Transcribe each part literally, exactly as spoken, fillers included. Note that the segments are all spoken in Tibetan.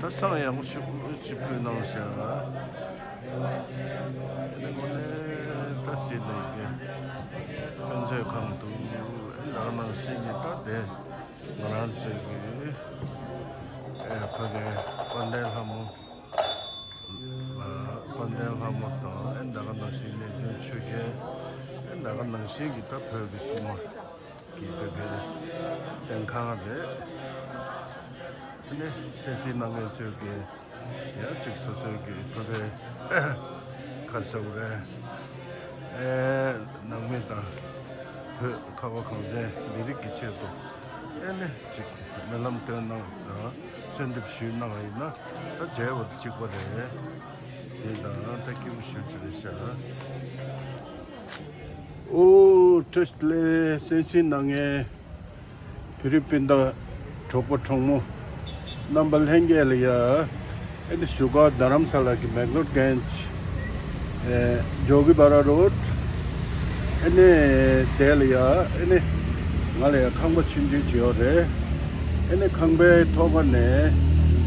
བསང་ཡག་པོ་ཞིག་ཅིག་ཕུལ་གནང་ཤག་ཨ་ནི་དངོས་གནས་ད་སྲིད་ནས་ཀྱི་ཕན་ཚུན་གང་འདུག་ཨེ་ད་ག་ནང་བཞིན་གྱི་ད་དེ་ང་རང་ཚོའི་གི་ཨེ་ཕ་གི་དཔལ་ལྡན་ལྷ་མོ་ལ་དཔལ་ལྡན་ལྷ་མོ་དང་ཨེ་ད་ག་ནང་བཞིན་གནས་ཆུང་ཆོས་རྒྱལ་ཨེ་ད་ག་ནང་བཞིན་གྱི་ད་བོད་ཀྱི་སྲུང་མ། གི་བོད་པའི་སྡིངས་ཁང་རེད། ཨ་ནི་གསན་གཟིགས་གནང་མཁན་ཚོས་ཀྱི་ཡང་གཅིག་སོ་སོའི་གི་བོད་པའི་ག་རེ་ཟེར་དགོས་རེད། ཨེ་ནང་མི་དང་བོད་ཁ་བ་གངས་ཅན་མི་རིགས་ཀྱི་ཆེད་དུ་ཨེ་ནི་གཅིག་སྨོན་ལམ་བཏོན་གནང་དང་གསོལ་འདེབས་ཞུས་གནང་བ་ཡིན་ན་ད་མཇལ་བ་དང་གཅིག་པ་རེད། ཟེར་དང་ད་སྐྱིད་པོ་ཞུ་ཅི་རེད་ཤག་ཨོ་བཀྲ་ཤིས་བདེ་ལེགས། གསན་གཟིགས་གནང་མཁན་བོད་རིགས་སྤུན་ཟླ་གྲོགས་པོ་གྲོགས་མོ་རྣམ་པ་ལྷན་རྒྱས་ལ་ཡ། ཨ་ནི་བཞུགས་སྒར་རྡ་རམ་ས་ལ་གི་མེག་ལོར་གྷན་ཇི་ཨེ་ཇོ་གི་བ་ར་རོཌ། ཨ་ནི་དེ་ལ་ཡ་ཨ་ནི་ང་ལ་ཡ་ཁང་པ་ཆུང་ཆུང་ཅིག་ཡོད་རེད། ཨ་ནི་ཁང་པའི་ཐོག་ཁ་ནས་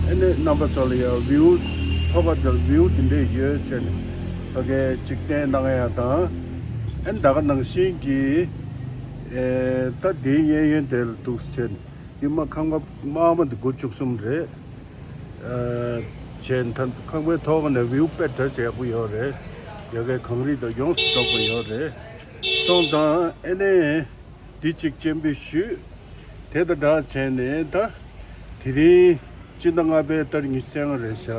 ཨ་ནི་རྣམ་པ་ཚོ་ལ་ཡ་བིའུ་ཐོག་ཁ་དེར་བིའུ་དེ་འདྲས་ཡོད་ཟེར་ནས་ཕ་གིར་ཅིག་བསྟན་གནང་ཡ་དང་། ཨ་ནི་ད་ག་ནང་བཞིན་གྱི་ཨེ་ད་དེའི་གཡས་གཡོན་དེ་ལ་འདུག་ཟེར་ནས་འདི་མ་ཁང་པ་དམར་མོ་འདི་དགུ་བཅུ་གསུམ་རེད། ཨ་བྱས་ད་ཁང་པའི་ཐོག་ནས་བིའུ་དཔེ་གྲ་ཆ་ཡག་པོ་ཡོད་རེད། ཡ་གི་གངས་རི་དང་ཡོངས་སུ་རྫོགས་པ་ཡོད་རེད། སོང་ཙང་ཨ་ནི་འདི་གཅིག་སྤྱན་འབུལ་ཞུས། དེ་དང་སྦྲགས་བྱས་ནས་ད་དེ་རིང་སྤྱི་ཟླ་ལྔ་པའི་ཏ་རིག་ཉི་ཤུ་རྩ་ལྔ་རེད་ཤག་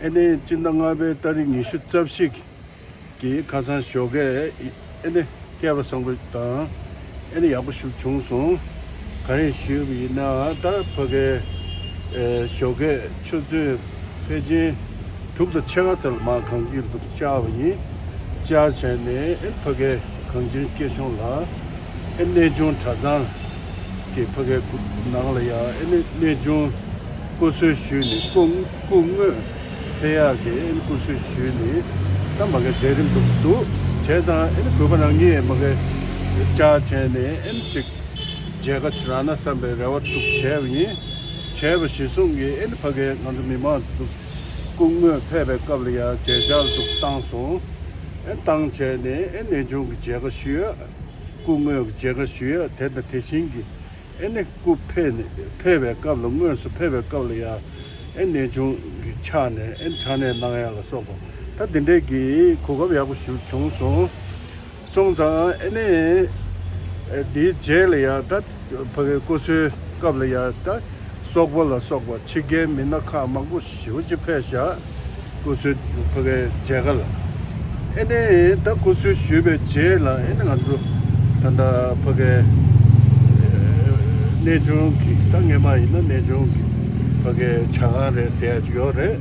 ཨ་ནི་སྤྱི་ཟླ་ལྔ་པའི་ཏ་རིག་ཉི་ཤུ་རྩ་བཞི་གི་ཁ་སང་ཞོགས་ཀས་ཨེ་ནི་སྐལ་བ་བཟང་པོ་དང་ཨེ་ནི་ཡག་པོ་ཞིག་བྱུང་སོང་། ག་རེ་ཞུས་པ་ཡིན་ན་ད་ཕ་གི་ཨེ་ཞོགས་ཀས་ཆུ་ཚོད་ཕལ་ཆེར་དྲུག་དང་ཕྱེད་ཀ་ཙམ་ལ་མར་གངས་སྐྱིད་འདུག་བཅར་བ་ཡིན། བཅར་བྱས་ནས་ཨེ་ཕ་གི་གངས་ཅན་སྐྱིད་གཤོངས་ལ་ཨེ་གནས་ཆུང་གྲྭ་ཚང་གི་ཕ་གི་ནང་ལ་ཡ་ཨེ་ནི་གནས་ཆུང་སྐུ་གསོལ་ཞུས་ནས་སྐུ་སྐུ་དངོས་ཕེབས་ཡག་གི་ཨེ་ནི་སྐུ་གསོལ་ཞུས་ནས་ད་མ་གི་མཛད་རིམ་འདུག་སེ་འདུག་བྱས་ཙང་ཨེ་ནི་གུས་པ་རང་གིས་མ་གི་བཅར་བྱས་ནས་ཨེ་ནི་ཅིག་མཇལ་ཁ་ཅིག་རག་ན་བསམ་པའི་རེ་བ་འདུག་བྱས་པ་ཡིན། བྱས་པ་གཞིར་བཟུང་གིས་ཨེ་ནི་ཕ་གི་ང་ཚོ་མི་མང་ཚོ་འདུག་སེ་སྐུ་དངོས་ཕེབས་པའི་སྐབས་ལ་ཡ་མཇལ་བཅར་འདུག་བཏང་སོང་། ཨེ་བཏང་བྱས་ནས་ཨེ་གནས་ཆུང་གི་མཇལ་ཁ་ཞུས་ཡ། སྐུ་དངོས་ཀྱི་མཇལ་ཁ་ཞུ་ཡ་དེ་དང་དེ་བཞིན་གྱི་ཨེ་ནི་སྐུ་ཕེབས་ནས་ཕེབས་པའི་སྐབས་ལ་དངོས་སུ་ཕེབས་པའི་སྐབས་ལ་ཡང་ཨེ་གནས་ཆུང་གི་ཕྱག་ནས་ཨེ་ཕྱག་ལས་གནང་ཡ་ལ་སོགས་པ་ད་འདི་འདྲའི་གི་གོ་སྐབས་ཡག་པོ་ཞིག་བྱུང་སོང་། སོང་ཙང་ཨེ་ནི་ཨེ་འདིའི་རྗེས་ལ་ཡང་ད་ཕ་གི་སྐུ་གསོལ་སྐབས་ལ་ཡང་ད། སོག་པོ་ལ་སོགས་པ་ཕྱི་རྒྱལ་མི་སྣ་ཁག་མང་པོ་ཞེ་པོ་ཅིག་ཕེབས་ཤག་སྐུ་གསོལ་ཕ་གའི་མཇལ་ཁ་ལ། ཨེ་ནས་ད་སྐུ་གསོལ་ཞུས་པའི་རྗེས་ལ་ཨེ་ནས་ང་ཚོ་ད་ལྟ་ཕ་གའི་གནས་ཆུང་གི་ད་སྔས་མ་ཡིན་ན་གནས་ཆུང་གི་ཕ་གའི་ཇ་ཁང་རེད་ཟེར་ཡ་ཅིག་ཡོད་རེད།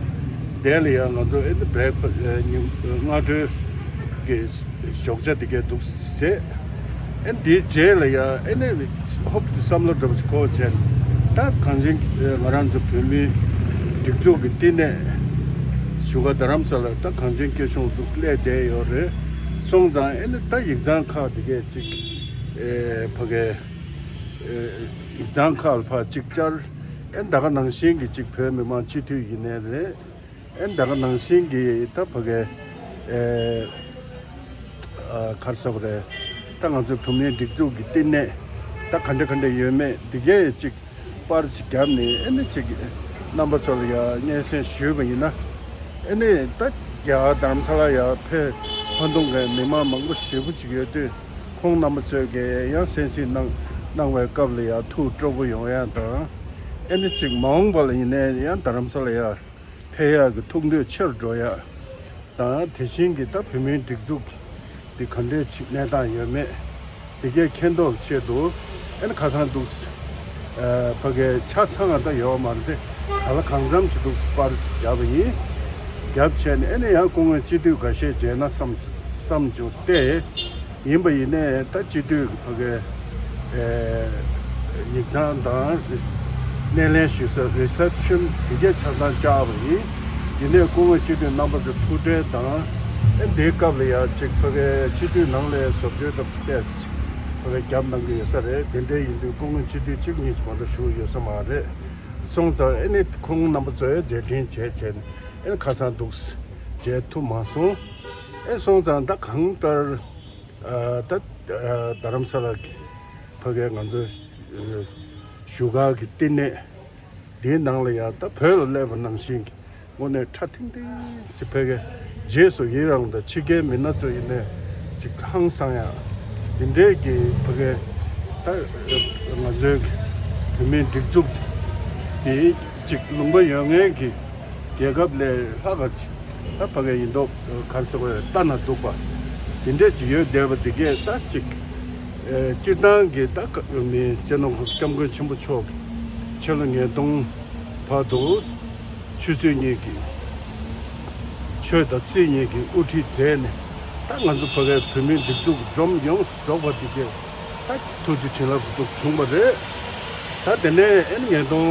དེ་ལ་ཡང་ང་ཚོ་ཨེ་ནས་བྷེ་རེག་ཕ་ཉིན་སྔ་དྲོའི་གི་ཞོགས་ཇ་དེ་གས་འདུག་ཟེར། ཨེ་འདིའི་རྗེས་ལ་ཡང་ཨེ་ནས་ཧོབ་ཏེ་བསམ་བློ་འདྲ་པོ་ཞིག་འཁོར་བྱས་ནས་ད་གངས་ཅན་ང་རང་ཚོ་བོད་མིའི་སྒྲིག་འཛུགས་ཀྱི་བསྟི་གནས་བཞུགས་སྒར་རྡ་རམ་ས་ལར་ད་གངས་ཅན་སྐྱིད་གཤོངས་འདུག་སླེབས་བསྡད་ཡོད་རེད། སོང་ཙང་ཨེ་ནས་ད་ཡིག་ཚང་ཁག་དེ་གས་ཅིག་ཨེ་ཕ་གའི་ཨེ་ཡིག་ཚང་ཁག་ལ་ཕར་ཅིག་བཅར། ཨེ་ད་ག་ནང་བཞིན་གྱི་ཅིག་བོད་མི་མང་སྤྱི་འཐུས་ཡིན་ནའི་རེད། ཨེ་ད་ག་ནང་བཞིན་གྱི་ད་ཕ་གའི་ཨེ་ཨ་ག་རེ་ཟེར་དགོས་རེད། ད་ང་ཚོའི་བོད་མིའི་སྒྲིག་འཛུགས་ཀྱི་བསྟི་གནས་ད་ག་འདྲ་ག་འདྲ་ཡོད་མེད་འདི་གས་ཅིག་པར་ཞིག་བརྒྱབ་ནས་ཨེ་ནི་ཅིག་རྣམ་པ་ཚོ་ལ་ཡང་སྙན་སེང་ཞུས་པ་ཡིན་ན། ཨེ་ནི་ད་རྒྱ་གར་རྡ་རམ་ས་ལ་ཡང་ཕེབས་ཧོན་ཏུང་གི་མི་མང་མང་པོ་ཞེ་པོ་ཅིག་ཡོད་དུས་ཁོང་རྣམ་པ་ཚོས་ཀྱི་ཡང་གསན་གཟིགས་གནང་གནང་བའི་སྐབས་ལ་ཡང་ཐུགས་སྤྲོ་པོ་ཡོང་ཡ་དང་། ཨེ་ནི་ཅིག་མ་འོངས་པ་ལ་ཡིན་ནའི་ཡང་རྡ་རམ་ས་ལ་ཡ་ཕེབས་ཡག་གི་ཐུགས་འདོད་ཆེ་རུ་འགྲོ་ཡ་དང་། དེ་བཞིན་གྱི་ད་བོད་མིའི་སྒྲིག་འཛུགས་འདི་ག་འདྲའི་ཅིག་གནས་སྟངས་ཡོད་མེད་འདི་གའི་མཁྱེན་རྟོགས་ཆེད་དུ་ཨེ་ནི་ཁ་སང་འདུག་ཨ་ཕ་གའི་ཆ་ཚང་བ་ད་ཡོད་མ་རེད་དེ། ག་ལ་གང་འཚམ་ཅིག་འདུག་པར་བརྒྱབ་པ་ཡིན། བརྒྱབ་བྱས་ནས་ཨེ་ནི་ཡང་སྐུ་ངོ་སྤྱི་འཐུས་འགའ་ཤས་མཇལ་ན་བསམ་བསམ་བྱུང་སྟེ། ཡིན་པ་ཡིན་ནའི་ད་སྤྱི་འཐུས་ཀྱི་ཕ་གའི་ཨེ་ཡིག་ཚང་དང་སྣེ་ལེན་ཞུ་ས་རི་སེབ་ཤན་དེ་གས་ཆ་ཚང་བཅར་བ་ཡིན། ཡིན་ནའི་སྐུ་ངོ་སྤྱི་འཐུས་རྣམ་པ་ཚོ་ཐུགས་ཁྲལ་དང་ཨེ་འདིའི་སྐབས་ལ་ཡ་ཅིག་ཕ་གའི་སྤྱི་འཐུས་ནང་ལ་བཟོ་བཅོས་འདྲ་པོ་ཞིག་ཏོག་ཙམ་ཕ་གའི་བརྒྱབ་གནང་གི་ཡོད་ས་རེད། དེ་འདྲའི་ཡིན་དུས་སྐུ་ངོ་སྤྱི་འཐུས་གཅིག་གཉིས་ཀྱི་མ་གཏོགས་བཞུགས་ཡོད་ས་མ་རེད། སོང་ཙང་ཨེ་ནི་ཁོང་རྣམ་པ་ཚོས་མཛད་འཕྲིན་བྱས་བྱས་ནས་ཨེ་ནི་ཁ་སང་འདུག་མཇལ་ཐུབ་མ་སོང་། ཨེ་སོང་ཙང་ད་གང་ལྟར་ཨ་ད་ཨ་རྡ་རམ་ས་ལ་གི་ཕ་གའི་ང་ཚོའི་ཨ་བཞུགས་སྒར་གྱི་བསྟི་གནས་འདིའི་ནང་ལ་ཡང་ད་བོད་ལ་སླེབས་པ་ནང་བཞིན་གྱི་དངོས་གནས་ཁྲ་ཐིང་ཐིང་ཅིག་ཕ་གའི་རྗེས་སུ་ཡི་རང་དང་ཕྱི་རྒྱལ་མི་སྣ་ཚོ་ཡིན་ནའི་ཅིག་ཧང་སང་ཡ་དེ་འདྲས་ཀྱི་ཕ་གའི་ད་ང་ཚོའི་བོད་མིའི་སྒྲིག་འཛུགས་དེ་ཅིག་ལུང་པ་ཡོད་མཁན་གྱི་རྒྱལ་ཁབ་ལས་ལྷག་ག་ཅིག་ད་ཕ་གའི་ཡིན་མདོག་ག་རེ་ཟེར་དགོས་རེད། ལྟ་ན་སྡུག་པ་དེ་འདྲས་ཅིག་ཡོད་བསྡད་པ་འདི་གས་ད་ཅིག་ཨེ་སྤྱིར་བཏང་གི་ད་ཀ་མི་སྤྱི་ནོར་༸གོང་ས་༸སྐྱབས་མགོན་ཆེན་པོ་མཆོག་གི་ཕྱི་ལོ་ཉིས་སྟོང་བར་དུ་ཆུ་ཚོད་གཉིས་ཀྱི་ཆོས་དང་སྲིད་གཉིས་ཀྱི་དབུ་ཁྲིད་མཛད་ནས་ད་ང་ཚོ་ཕ་གའི་བོད་མིའི་སྒྲིག་འཛུགས་སྒྲོམ་ཡོངས་སུ་རྫོགས་པ་དེ་གས་ད་ཐུགས་རྗེ་བྱིན་རླབས་འདུག་བྱུང་བ་རེད། ད་དེ་ནས་ཨེ་ནི་ཉིས་སྟོང་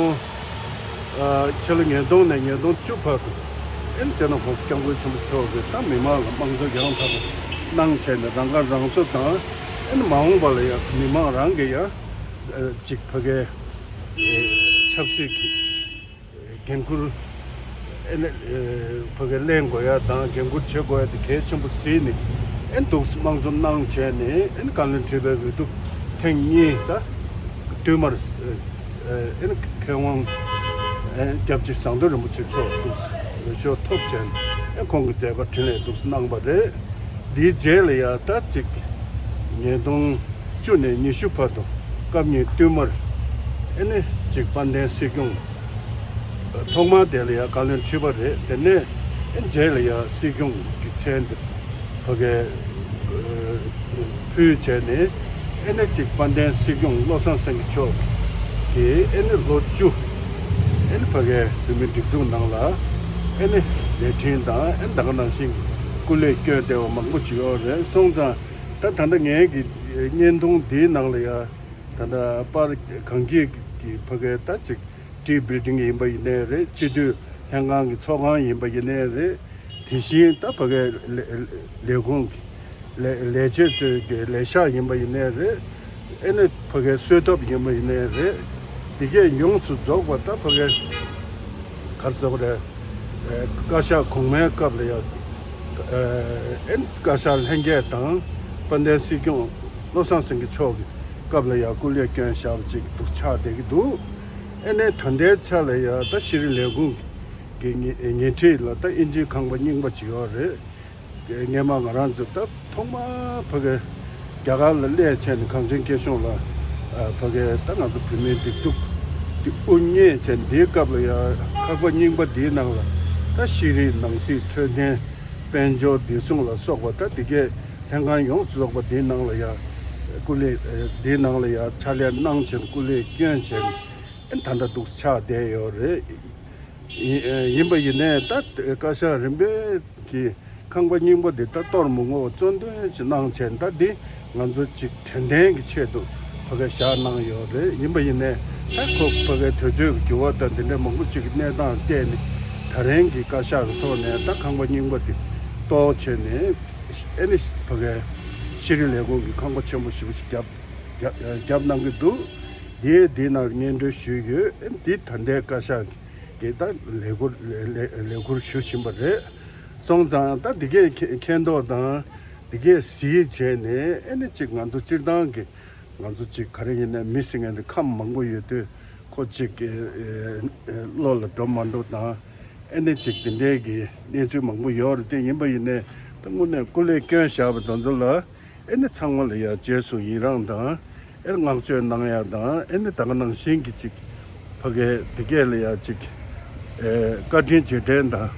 ཨ་ཕྱི་ལོ་ཉིས་སྟོང་ནས་ཉིས་སྟོང་བཅུ་བར་དུ་ཨེ་ནི་སྤྱི་ནོར་༸གོང་ས་༸སྐྱབས་མགོན་ཆེན་པོ་མཆོག་གིས་ད་མི་མང་ལ་དམངས་གཙོ་ཡང་དག་པ་གནང་བྱས་ནས་རང་ཁ་རང་གསོ་དང་ཨེ་ནི་མ་འོངས་པ་ལ་ཡང་མི་མང་རང་གིས་ཡང་ཨ་ཅིག་ཕ་གའི་ཨེ་ཆབ་སྲིད་ཀྱི་འགན་འཁུར་ཨེ་ནི་ཨེ་ཕ་གི་ལེན་དགོས་ཡ་དང་འགན་འཁུར་བྱེད་དགོས་ཡ་དེ་གལ་ཆེན་པོ་གཟིགས་ནས་ཨེ་ནི་འདུག་སེ་དམངས་གཙོ་གནང་བྱས་ནས་ཨེ་ནི་བཀའ་བློན་ཁྲི་པའི་འོས་བསྡུ་ཐེངས་གཉིས་ད་བསྟུད་མར་ཨེ་ནི་མཁས་དབང་ཨེ་སྐྱབས་རྗེ་ཟམ་གདོང་རིན་པོ་ཆེ་མཆོག་འདུག་སེ་འོས་ཤོག་ཐོབ་བྱས་ནས་ཨེ་ཁོང་གི་མཛད་པ་འཕྲིན་ལས་འདུག་སེ་གནང་བ་རེད། འདིའི་རྗེས་ལ་ཡ་ད་ཅིག་ཉིས་སྟོང་བཅུ་ནས་ཉི་ཤུ་བར་དུ་སྐབས་གཉིས་བསྟུད་མར་ཨེ་ནི་ཅིག་དཔལ་ལྡན་སྲིད་སྐྱོང་ཐོག་མར་དེ་ལ་ཡ་བཀའ་བློན་ཁྲི་པ་རེད། དེ་ནས་ཨེ་རྗེས་ལ་ཡ་སྲིད་སྐྱོང་གི་མཚན་དེ་ཕ་གའི་ཕུལ་བྱས་ནས་ཨེ་ནི་ཅིག་དཔལ་ལྡན་སྲིད་སྐྱོང་བློ་བཟང་སེང་གེ་མཆོག་གིས་ཨེ་ནི་ལོ་བཅུ་ཨེ་ནི་ཕ་གའི་བོད་མིའི་སྒྲིག་འཛུགས་ནང་ལ་ཨེ་ནི་མཛད་འཕྲིན་དང་ཨེ་ནི་ད་ག་ནང་བཞིན་གྱི་སྐུ་ལས་བསྐྱོན་བསྡད་པ་མང་པོ་ཅིག་ཡོད་རེད། སོང་ཙང་ད་ད་ལྟ་ངའི་གི་བརྙན་ཐུང་འདིའི་ནང་ལ་ཡ་ད་ལྟ་པར་གངས་སྐྱིད་ཀྱི་ཕ་གའི་ད་ཅིག་ཊི་བྷི་ལྡིང་ཡིན་པ་ཡིན་ནའི་རེད། སྤྱི་འཐུས་ལྷན་ཁང་གི་ཚོགས་ཁང་ཡིན་པ་ཡིན་ནའི་རེད། དེ་བཞིན་ད་ཕ་གའི་ལས་ལས་ཁུངས་ཀྱི་ལས་ལས་བྱེད་ཚོའི་གི་ལས་ཤག་ཡིན་པ་ཡིན་ནའི་རེད། ཨེ་ནི་ཕ་གའི་གསོལ་ཐབ་ཡིན་པ་ཡིན་ནའི་རེད། འདི་གས་ཡོངས་སུ་རྫོགས་པ་ད་ཕ་གའི་ག་རེ་ཟེར་དགོས་རེད། ཨེ་བཀའ་ཤག་གོང་མའི་སྐབས་ལ་ཡ་ཨེ་ནི་བཀའ་ཤག་ལྷན་རྒྱས་དང་དཔལ་ལྡན་སྲིད་སྐྱོང་བློ་བཟང་སེང་གེ་མཆོག་གི་སྐབས་ལ་ཡ་སྐུ་ལས་བསྐྱོན་བཞག་པ་ཅིག་འདུག་ཆགས་བསྡད་ཀྱི་འདུག་ཨེ་ནས་ད་ལྟའི་ཆ་ལ་ཡ་ད་ཤེས་རིག་ལས་ཁུངས་ཀྱི་ཉེ་ཉེ་འཁྲིས་ལ་ད་ཨིན་ཇིའི་ཁང་པ་རྙིང་པ་ཅིག་ཡོད་རེད། སྔས་མ་ང་རང་ཚོ་ད་ཐོག་མ་ཕ་གི་རྒྱ་གར་ལ་སླེབས་བྱས་ནས་གངས་ཅན་སྐྱིད་གཤོངས་ལ་ཕ་གི་ད་ང་ཚོ་བོད་མིའི་སྒྲིག་འཛུགས་དེ་དབུ་བརྙེས་བྱས་འདིའི་སྐབས་ལ་ཡ་ཁང་པ་རྙིང་པ་འདིའི་ནང་ལ་ད་ཤེས་རིག་ནང་སྲིད་འཕྲོད་བསྟེན་དཔལ་འབྱོར་བདེ་སྲུང་ལ་སོགས་པ་ད་འདི་གས་ལྷན་ཁང་ཡོངས་སུ་རྫོགས་པ་འདིའི་ནང་ལ་ཡ་སྐུ་ལས་འདིའི་ནང་ལ་ཡ་ཕྱག་ལས་གནང་བྱས་སྐུ་ལས་བསྐྱོན་བྱས་ད་ལྟ་འདུག་ཆགས་བསྡད་ཡོད་རེད། ཡིན་ཡིན་པ་ཡིན་ནའི་ད་བཀའ་ཤག་རིམ་པས་ཀྱི་ཁང་པ་རྙིང་པ་འདི་ད་གཏོར་མི་དགོས་པ་གཙོ་འདོན་ཅིག་གནང་བྱས་ད་འདི་ང་ཚོ་ཅིག་དྲན་རྟེན་གྱི་ཆེད་དུ་ཕ་གི་བཞག་གནང་ཡོད་རེད། ཡིན་པ་ཡིན་ནའི་ད་ཁོ་ཕ་གི་དུས་ཚོད་ཀྱི་འགྱུར་བ་དང་འདི་འདྲ་མང་པོ་ཅིག་གི་གནས་སྟངས་བལྟས་ནས་ད་རིང་གི་བཀའ་ཤག་གི་ཐོག་ནས་ད་ཁང་པ་རྙིང་པ་འདི་གཏོར་བྱས་ནས་ཨེ་ནི་ཕ་གི་ཤེས་རིག་ལས་ཁུངས་ཀྱི་ཁང་པ་ཆེན་པོ་ཞེ་པོ་ཅིག་བརྒྱབ་བརྒྱབ་གནང་གི་འདུག་འདིའི་འདི་ནང་སྙན་སྒྲོན་ཞུས་ཡོད། ཨེ་འདི་ད་ལྟའི་བཀའ་ཤག་གི་གི་ད་ལས་ཁུར་ལས་ལས་ལས་ཁུར་ཞུ་བཞིན་པ་རེད། སོང་ཙང་ད་འདི་གས་མཁྱེན་མཁྱེན་རྟོགས་དང་འདི་གས་གཟིགས་བྱས་ནས་ཨེ་ནི་ཅིག་ང་ཚོ་སྤྱིར་བཏང་གི་ང་ཚོ་ཅིག་ག་རེ་ཡིན་ནའི་མི་ཟེར་མཁན་དེ་ཁམས་མང་པོ་ཡོད་དུས་ཁོ་ཅིག་གི་ཨེ་ཨེ་བློ་ལ་འགྲོ་མ་འགྲོ་དང་ཨེ་ནི་ཅིག་དེ་འདྲའི་གི་གནས་ཚུལ་མང་པོ་ཡོད་རེད་དེ། ཡིན་པ་ཡིན་ནའི་ད་དངོས་གནས་སྐུ་ལས་བསྐྱོན་བཞག་པ་དེ་ཚོ་ལ། ཨེ་ནི་ཚང་མ་ལ་ཡ་རྗེས་སུ་ཡི་རང་དང་ཨེ་ནི་བསྔགས་བརྗོད་གནང་ཡ་དང་ཨེ་ནི་ད་ག་ནང་བཞིན་གྱི་ཅིག་ཕ་གའི་འདི་གས་ལ་ཡ་ཅིག་ཨེ་བཀའ་དྲིན་རྗེས་དྲན་དང་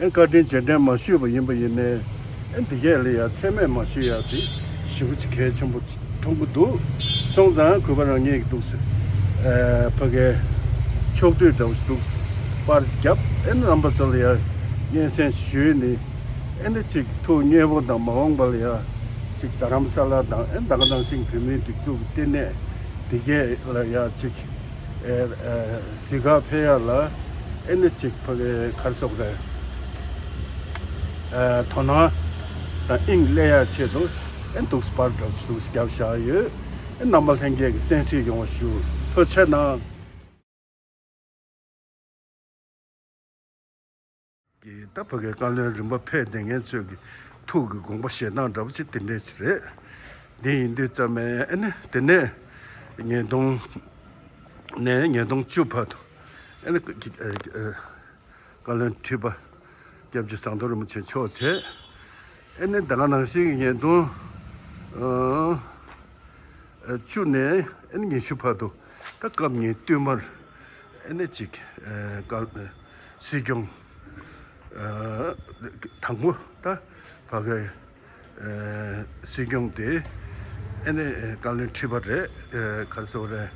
ཨེ་བཀའ་དྲིན་རྗེས་དྲན་མ་ཞུས་པ་ཡིན་པ་ཡིན་ནའི་ཨེ་འདི་གས་ལ་ཡ་མཚན་སྨད་མ་ཞུ་ཡ་དེ་ཞེ་པོ་ཅིག་གལ་ཆེན་པོ་མཐོང་གི་འདུག་སོང་ཙང་གུས་པ་རང་ཉིད་ཀྱི་འདུག་ཟེར་ཨེ་ཕ་གའི་ཕྱོགས་བསྡུས་འདྲ་བོ་ཞིག་འདུག་པར་ཅིག་བརྒྱབ་ཨེ་ནི་རྣམ་པ་ཚོ་ལ་ཡ་སྙན་སེང་ཞུས་ནས། ཨེ་འདི་ཅིག་ཐུགས་མཉེས་པོ་དང་མ་འོངས་པ་ལ་ཡ་ཅིག་རྡ་རམ་ས་ལ་དང་ཨེ་ད་ག་ནང་བཞིན་བོད་མིའི་སྒྲིག་འཛུགས་ཀྱི་ལྟེ་གནས་འདི་གས་ལ་ཡ་ཅིག་ཨེ་ཨེ་གཟིགས་ག་ཕེབས་ཡ་ལ་ཨེ་འདི་ཅིག་ཕ་གི་ག་རེ་ཟེར་དགོས་རེད། ཨེ་དོ་སྣང་དང་དབྱིངས་སླེབས་ཡ་ཆེད་དུ་ཨེ་འདུག་སེ་པར་འདྲ་བོ་ཞིག་འདུག་སེ་བརྒྱབ་བཞག་ཡོད། ཨེ་རྣམ་པ་ལྷན་རྒྱས་ཀྱི་གསན་གཟིགས་ཡོང་བ་ཞུ། ཐུགས་རྗེ་གནང་། གི་ད་ཕ་གའི་བཀའ་བློན་རིམ་པ་ཕེབས་བསྡད་མཁན་ཚོས་ཀྱི་ཐུགས་ཀྱི་དགོངས་པ་བཞེས་སྟངས་འདྲ་པོ་ཅིག་དེ་འདྲས་ཞིག་རེད། འདི་ཡིན་དུས་ཙམ་ནས་ཨ་ནི་དེ་ནས་ཉིས་སྟོང་ནས་ཉིས་སྟོང་བཅུ་བར་དུ་ཨ་ནི་ཀི་ཨ་ཨ་བཀའ་བློན་ཁྲི་པ་སྐྱབས་རྗེ་ཟམ་གདོང་རིན་པོ་ཆེ་མཆོག་བྱས། ཨ་ནི་ད་ག་ནང་བཞིན་གྱི་ཉིས་སྟོང་ཨ་བཅུ་ནས་ཨ་ནི་ཉི་ཤུ་བར་དུ་ད་སྐབས་གཉིས་བསྟུད་མར་ཨ་ནི་གཅིག་ཨ་བཀའ་སྲིད་སྐྱོང་ཨ་དང་པོ་ད་ཕ་གའི་ཨ་སྲིད་སྐྱོང་དེ་ཨ་ནི་བཀའ་བློན་ཁྲི་པ་རེད། ཨ་ག་རེ་ཟེར་དགོས་རེད།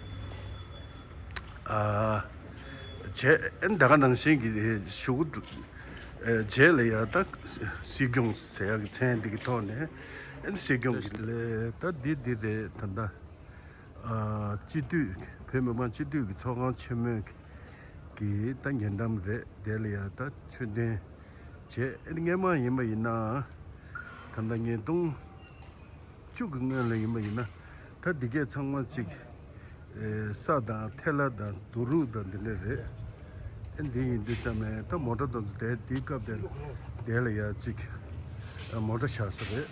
ཨ་བྱས་ཨ་ནི་ད་ག་ནང་བཞིན་གྱི་གཞུག་གུ་ཨ་རྗེས་ལ་ཡ་ད་སྲིད་སྐྱོང་ཟེར་ཡག་གི་མཚན་འདི་གི་ཐོག་ནས་ཨ་ནི་སྲིད་སྐྱོང་གི་ལས་ད་འདི་འདི་རེད། ད་ལྟ་ཨ་སྤྱི་འཐུས་བོད་མི་མང་སྤྱི་འཐུས་ཀྱི་ཚོགས་ཁང་ཆེན་མོའི་གི་ད་ཉེ་འགྲམ་རེད། དེ་ལ་ཡ་ད་མཆོད་རྟེན་བྱས། ཨ་ནི་སྔས་མ་ཡིན་པ་ཡིན་ན་ད་ལྟ་ཉིས་སྟོང་བཅུ་གི་སྔོན་ལ་ཡིན་པ་ཡིན་ན་ད་འདི་གས་ཚང་མ་གཅིག་ཨེ་ས་དང་ཐལ་བ་དང་རྡོ་རུག་དང་འདི་འདྲ་རེད། ཨེ་འདི་ཡིན་དུས་ཙམ་ནས་ད་མོ་ཊ་དང་དེ་དེའི་སྐབས་དེར་དེ་ལ་ཡ་གཅིག་ཨེ་མོ་ཊ་བཞག་ས་རེད།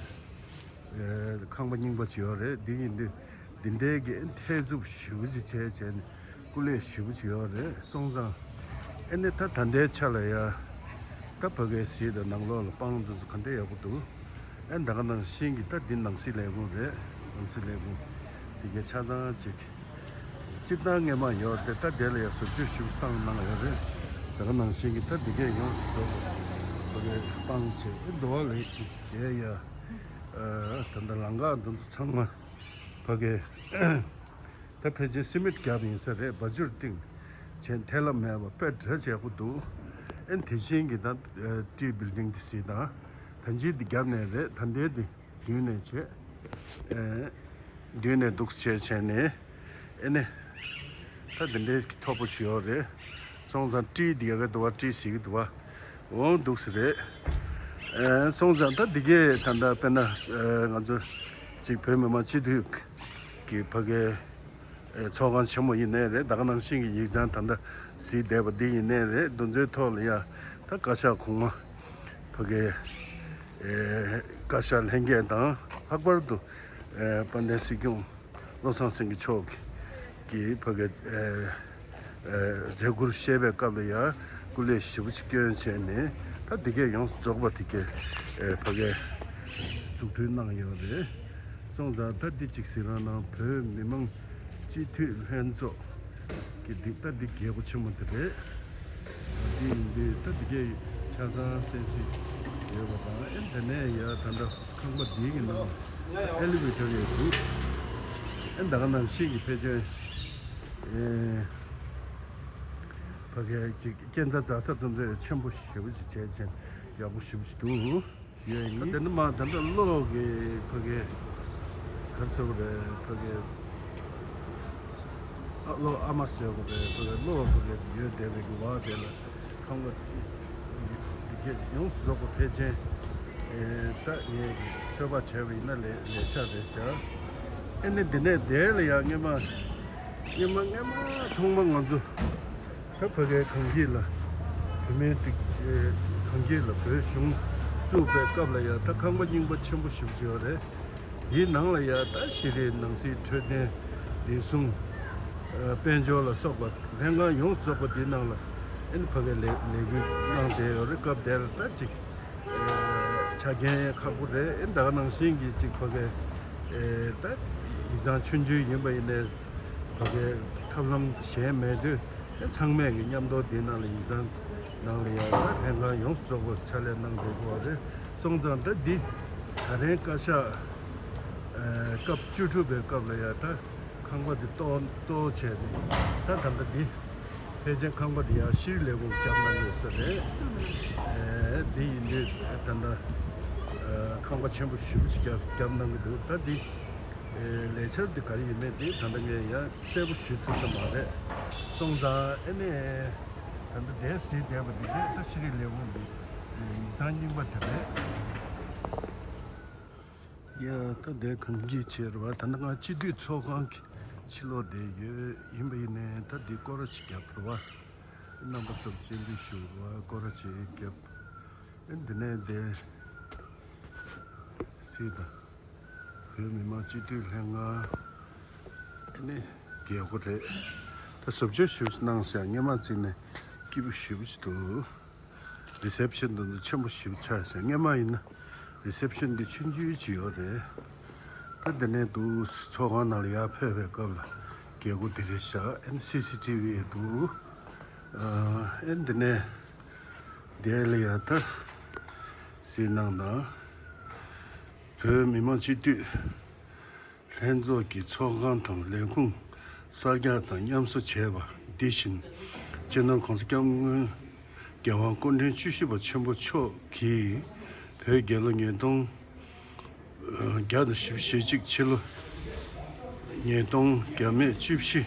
ཨེ་ཁང་པ་རྙིང་པ་ཅིག་ཡོད་རེད། འདི་ཡིན་དུས་འདི་འདྲའི་གི་ཨེ་མཐའ་མཇུག་ཞེ་པོ་ཅིག་བྱས་བྱས་ནས་སྐུ་ལས་ཞེ་པོ་ཅིག་ཡོད་རེད། སོང་ཙང་ཨེ་ནི་ད་ད་ལྟའི་ཆ་ལ་ཡ་ད་ཕ་གའི་གཞིས་དང་ནང་ལོགས་ལ་སྤང་དེ་ཚོ་ག་འདྲ་ཡག་པོ་འདུག་ཨེ་ད་ག་ནང་བཞིན་གྱི་ད་འདི་ནང་སྲིད་ལས་ཁུངས་རེད། ནང་སྲིད་ལས་ཁུངས་འདི་གའི་ཆ་ཚང་ཅིག་སྤྱིར་བཏང་སྔས་མ་ཡོད་དེ་ད་དེ་ལ་ཡ་བཟོ་བཅོས་ཞིབ་བཏང་གནང་ཡོད་རེད། ད་ག་ནང་བཞིན་གྱི་ད་འདི་གའི་ཡོངས་སུ་རྫོགས་ཕ་གའི་སྤང་བྱས་ཨེ་འདུག་བ་ལས་ཀྱི་དེ་ཡ་ཨ་ད་ལྟ་ལམ་ཁ་འདི་ཚོ་ཚང་མ་ཕ་གའི་ད་ཕལ་ཆེར་སི་མེད་བརྒྱབ་ཡིན་ས་རེད། སྦ་ཆུར་བཏིང་བྱས་ཐལ་བ་མེད་པ་དཔེ་འདྲ་ཆེ་པོ་འདུག་ཨེ་དེ་བཞིན་གྱི་ད་ཊི་བིལ་ཌིང་དེ་སྲིད་དང་ད་ཅི་འདི་བརྒྱབ་ནས་རེད། ད་འདི་འདི་མདུན་ནས་བྱས་ཨེ་མདུན་ནས་འདུག་བྱས་བྱས་ནས་ཨེ་ནས་ད་འདི་འདྲའི་མཐོ་པོ་ཞིག་ཡོད་རེད། སོང་ཙང་ཊི་འདི་ག་གི་འདུག་བ། ཊི་ཞིག་གི་འདུག་བ། འོང་འདུག་སེ་རེད། ཨེ་སོང་ཙང་ད་འདི་གས་ད་ལྟ་དཔེར་ན་ཨེ་ང་ཚོ་གཅིག་བོད་མི་མང་སྤྱི་འཐུས་ཀྱི་ཕ་གའི་ཨེ་ཚོགས་ཁང་ཆེན་མོ་ཡིན་ནའི་རེད། ད་ག་ནང་བཞིན་གྱི་ཡིག་ཚང་ད་ལྟ་གཟིགས་བསྡད་པ་འདི་ཡིན་ནའི་རེད། འདི་ཚོའི་ཐོག་ལ་ཡ་ད་བཀའ་ཤག་གོང་མ་ཕ་གའི་ཨེ་བཀའ་ཤག་ལྷན་རྒྱས་དང་ལྷག་པར་དུ་ཨེ་དཔལ་ལྡན་སྲིད་སྐྱོང་བློ་བཟང་སེང་གེ་མཆོག་གིས་ཕ་གའི་ཨེ་ཨེ་མཛད་ཁུར་བཞེས་པའི་སྐབས་ལ་ཡང་སྐུ་ལས་ཞེ་པོ་ཅིག་བསྐྱོན་བྱས་ནས་ད་འདི་གས་ཡོངས་སུ་རྫོགས་པ་འདི་གས་ཨེ་ཕ་གའི་འཛུགས་སྐྲུན་གནང་ཡོད་རེད། སོང་ཙང་ད་འདི་གཅིག་ཟེར་རང་ནང་བོད་མི་མང་སྤྱི་འཐུས་ལྷན་ཚོགས་ཀྱི་འདི་ད་འདི་རྒྱལ་སྒོ་ཆེན་མོ་འདི་རེད། འདི་ཡིན་དུས་ད་འདི་གས་ཆ་ཚང་གསན་གཟིགས་ཡོད་པ་དང་ཨེ་འདི་ནས་ཡ་ད་ལྟ་ཁང་པ་འདི་གི་ནང་ཨེ་ལི་ཝེ་ཊར་ཡོད་འདུག་ཨེ་ད་ག་ནང་བཞིན་གྱི་ཕལ་ཆེར་ཨེ་ཕ་གའི་ཅིག་སྐྱེ་འཚར་འཛར་ས་དེ་ཚོ་ཆེན་པོ་ཞེ་པོ་ཅིག་བྱས་ཅན་ཡག་པོ་ཞེ་པོ་ཅིག་འདུག་ཞུ་ཡ་ཡིན། དེ་ནི་མ་ད་ལྟ་གློག་གི་ཕ་གའི་ག་རེ་ཟེར་དགོས་རེད། ཕ་གའི་ཨ་གློག་ཨ་མ་ཟེར་དགོས་རེད། ཕ་གའི་གློག་ཕ་གའི་ཡོད་བསྡད་པའི་གི་བར་དེ་ལ་ཁང་པ་འདི་གས་ཡོངས་སུ་རྫོགས་པ་ཕལ་ཆེར་ཨེ་ད་ངས་ཚོད་དཔག་བྱས་པ་ཡིན་ན་ལས་ལས་ཤག་རེད་ཤག་ཨེ་ནི་འདི་ནས་དེ་ལ་ཡང་སྔས་མ་སྔས་མ་སྔས་མ་ཐོག་མ་ང་ཚོ་ད་ཕ་གའི་གངས་སྐྱིད་ལ་བོད་མིའི་སྒྲིག་ཨེ་གངས་སྐྱིད་ལ་བོད་གཞུང་བཙུགས་པའི་སྐབས་ལ་ཡང་ད་ཁང་པ་རྙིང་པ་ཆེན་པོ་ཞེ་པོ་ཅིག་ཡོད་རེད། འདིའི་ནང་ལ་ཡང་ད་ཤེས་རིག་ནང་སྲིད་འཕྲོད་བསྟེན་བདེ་སྲུང་ཨ་དཔལ་འབྱོར་ལ་སོགས་པ་ལྷན་ཁང་ཡོངས་སུ་རྫོགས་པ་འདིའི་ནང་ལ་ཨེ་ནི་ཕ་གའི་ལས་ལས་འགུལ་གནང་བསྡད་ཡོད་རེད། སྐབས་དེར་ད་ཅིག་ཨེ་ཆ་རྐྱེན་ཁག་པོ་རེད། ཨེ་ད་ག་ནང་བཞིན་གྱི་ཅིག་ཕ་གའི་ཨེ་ད་ཡིག་ཚང་ཆུང་ཆུང་ཡིན་པ་ཡིན་ནའི་ཕ་གའི་ཐབས་ལམ་གཞན་མེད་དུས་ཨེ་ཚང་མས་ཀྱི་མཉམ་དུ་འདིའི་ནང་ལ་ཡིག་ཚང་ནང་ལ་ཡང་ད་ལྷན་ཁང་ཡོངས་སུ་རྫོགས་པར་ཕྱག་ལས་གནང་བསྡད་ཀྱི་ཡོད་རེད། སོང་ཙང་ད་འདི་ད་རིང་བཀའ་ཤག་ཨེ་སྐབས་བཅུ་དྲུག་པའི་སྐབས་ལ་ཡང་ད་ཁང་པ་འདི་གཏོར་གཏོར་བྱས་ནས་ད་ད་ལྟ་འདི་ཕལ་ཆེར་ཁང་པ་འདི་ཡང་ཤེས་རིག་ལས་ཁུངས་བརྒྱབ་གནང་ཡོད་ས་རེད། ཨེ་འདི་ཡིན་དུས་ད་ལྟ་ཨེ་ཁང་པ་ཆེན་པོ་ཞེ་པོ་ཅིག་བརྒྱབ་བརྒྱབ་གནང་གི་འདུག་ད་འདི་ཨེ་ལས་འཆར་འདི་ག་རེ་ཡིན་མིན་འདི་ད་ལྟ་ངས་ཡང་གསལ་པོ་ཞུ་ཐུབ་ས་མ་རེད། སོང་ཙང་ཨེ་ནས་ད་ལྟ་འདས་ཟིན་བསྡད་པ་འདི་གས་ད་ཤེས་རིག་ལས་ཁུངས་འདི་ཡིག་ཚང་རྙིང་པ་དེ་རེད། ཡ། ད་འདས་གངས་སྐྱིད་བྱས་རེད་བ། ད་ནི་ང་སྤྱི་འཐུས་ཚོགས་ཁང་གི་ཕྱི་ལོགས་བསྡད་ཡོད། ཡིན་པ་ཡིན་ནའི་ད་འདི་སྐོར་ར་ཞིག་བརྒྱབ་རེད་བ། རྣམ་པ་ཚོར་སྤྱན་འབུལ་ཞུ་རེད་བ། སྐོར་ར་ཞིག་བརྒྱབ། འདི་ནས་དེ་སྲིད་དང་བོད་མི་མང་སྤྱི་འཐུས་ལྷན་ཁང་ཨ་ནི་རྒྱལ་སྒོ་རེད། ད་བཟོ་བཅོས་ཞིབ་གནང་ཟེར་སྔས་མ་བརྩིས་ནས་སྐྱིད་པོ་ཞེ་པོ་ཅིག་འདུག་རི་སེབ་ཤན་དེ་ཚོ་ཆེན་པོ་ཞེ་པོ་ཆགས་ཟེར། སྔས་མ་ཡིན་ན་རི་སེབ་ཤན་འདི་ཆུང་ཆུང་ཅིག་ཡོད་རེད། ད་འདི་ནས་འདུག་ཚོགས་ཁང་ནང་ལ་ཡར་ཕེབས་པའི་སྐབས་ལ་རྒྱལ་སྒོ་འདི་རེད་ཤག་ཨ་ནི་སི་སི་ཊི་ཝི་འདུག་ཨ་ནི་འདི་ནས་དེ་ལ་ཡ་ད་གཟིགས་གནང་དང་། བོད་མི་མང་སྤྱི་འཐུས་ལྷན་ཚོགས་ཀྱི་ཚོགས་ཁང་དང་ལས་ཁུངས་གསར་རྒྱག་དང་ཉམས་གསོ་བྱས་པ་འདི་བཞིན། སྤྱི་ནོར་༸གོང་ས་༸སྐྱབས་མགོན་རྒྱལ་དབང་སྐུ་ཕྲེང་བཅུ་བཞི་པ་ཆེན་པོ་མཆོག་གིས་བོད་རྒྱལ་ལོ་ཉིས་སྟོང་བརྒྱ་དང་བཞི་བཅུ་ཞེ་གཅིག་ཕྱི་ལོ་ཉིས་སྟོང་བརྒྱ་མེད་བཅུ་བཞི་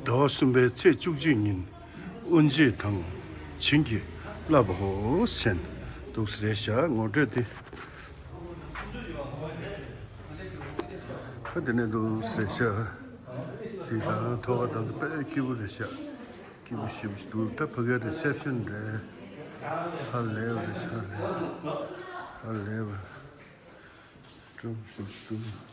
ཟླ་བ་གསུམ་པའི་ཚེས་བཅུ་གཅིག་ཉིན་དབུ་འབྱེད་དང་བྱིན་གྱིས་བརླབས་པའོ་ཟེར་འདུག་ཟེར་ཤག་ངོ་སྤྲོད་དེ། ད་དེ་ནས་འདུག་ཟེར་ཤག་གཟིགས་དང་། ཐོག་ཁ་དང་དཔེ་སྐྱིད་པོ་རེད་ཤག་སྐྱིད་པོ་ཞེ་པོ་ཞིག་འདུག་ད་ཕ་གིའི་རི་སེབ་ཤན་རེད། ཧ་ལས་པ་རེད་ཤག་ཧ་ལས་པ། སྤྲོ་པོ་ཞེ་པོ་ཞིག་འདུག་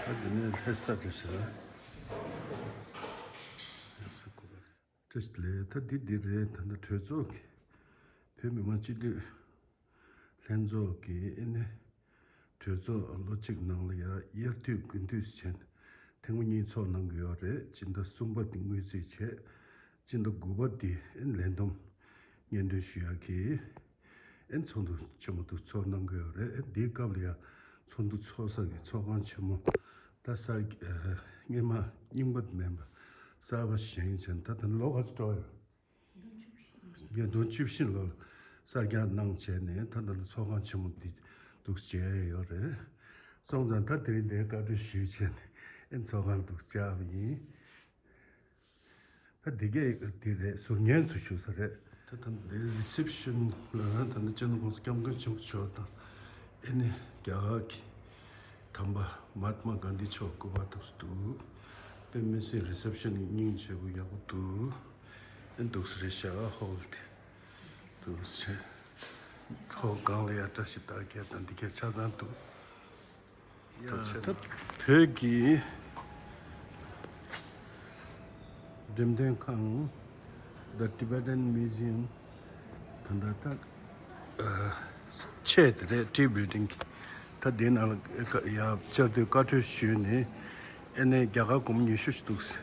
ད་འདི་ནས་ལྷ་ས་རེད་ཤག་ལྷ་ས་གོ་བ་རེད། བཀྲ་ཤིས་བདེ་ལེགས། ད་འདི་འདི་རེད། ད་ལྟ་གྲོས་ཚོགས་ཀྱི་བོད་མི་མང་སྤྱི་འཐུས་ལྷན་ཚོགས་ཀྱི་ཨ་ནི་གྲོས་ཚོགས་ལོ་གཅིག་ནང་ལ་ཡ་དབྱར་དུས་དགུན་དུས་བྱས་ནས་ཐེངས་མ་གཉིས་ཚོགས་གནང་གི་ཡོད་རེད། སྤྱི་ཟླ་གསུམ་པ་འདི་དངུལ་རྩིས་བྱས། སྤྱི་ཟླ་དགུ་པ་འདི་ཨ་ནི་ལས་བསྡོམས་སྙན་སྒྲོན་ཞུ་ཡག་གི་ཨ་ནི་ཚོགས་འདུ་ཆེན་མོ་འདུག་ཚོགས་གནང་གི་ཡོད་རེད། ཨ་ནི་འདིའི་སྐབས་ལ་ཡ་ཚོགས་འདུ་ཚོགས་ས་གི་ཚོགས་ཁང་ཆེན་མོ་ད་གསར་ཨ་སྔས་མ་རྙིང་པ་མིན་པ་གསར་པ་བཞེངས་བྱས་ད་ད་ལོ་ག་ཚོད་འགྲོ་ཡོད། ཉིས་སྟོང་བཅུ་བཞི་ལོར་གསར་རྒྱག་གནང་བྱས་ནས་ད་ལྟ་ཚོགས་ཁང་ཆེན་མོ་འདི་འདུག་མཇལ་ཡས་ཡོད་རེད། སོང་ཙང་ད་དེ་རིང་འདིར་བཀའ་འཁྲོལ་ཞུས་བྱས་ནས་ཨེ་ཚོགས་ཁང་འདུག་བཅར་བ་ཡིན། ད་འདི་གས་འདི་རེད། ཟུར་ཉན་ཚོ་བཞུགས་ས་རེད། ད་ད་འདིར་རི་སེབ་ཤན་ལ་ད་ནི་སྤྱི་ནོར་༸གོང་ས་༸སྐྱབས་མགོན་ཆེན་པོ་མཆོག་དང་ཨེ་ནི་རྒྱ་གར་གྱི་དམ་པ་མ་ཧཱ་ཏ་མ་གྷན་དྷི་མཆོག་སྐུ་པར་འདུག་སེ་འདུག་དཔེ་མི་སྲིད་རི་སེབ་ཤན་སྙིང་རྗེ་པོ་ཡག་པོ་འདུག་ཨེ་འདུག་སེ་རེད་ཤག་ཧོལ་དེ་འདུག་སེ། ཧོལ་སྒང་ལ་ཡ་བཀྲ་ཤིས་རྟགས་བརྒྱད་དང་འདི་གས་ཆ་ཚང་འདུག་ཡ་ད་བོད་ཀྱི་འགྲེམས་སྟོན་ཁང་། The Tibetan Museum། ད་ལྟ་ད་ཨ་ཆེད་དེ་རེད། Tea Building། ད་དེའི་ནང་ལ་ཡ་བཅར་དུས་བཀའ་འཁྲོལ་ཞུས་ནས་ཨེ་ནས་རྒྱ་གར་སྒོར་མོ་ཉི་ཤུ་ཞིག་འདུག་སེ་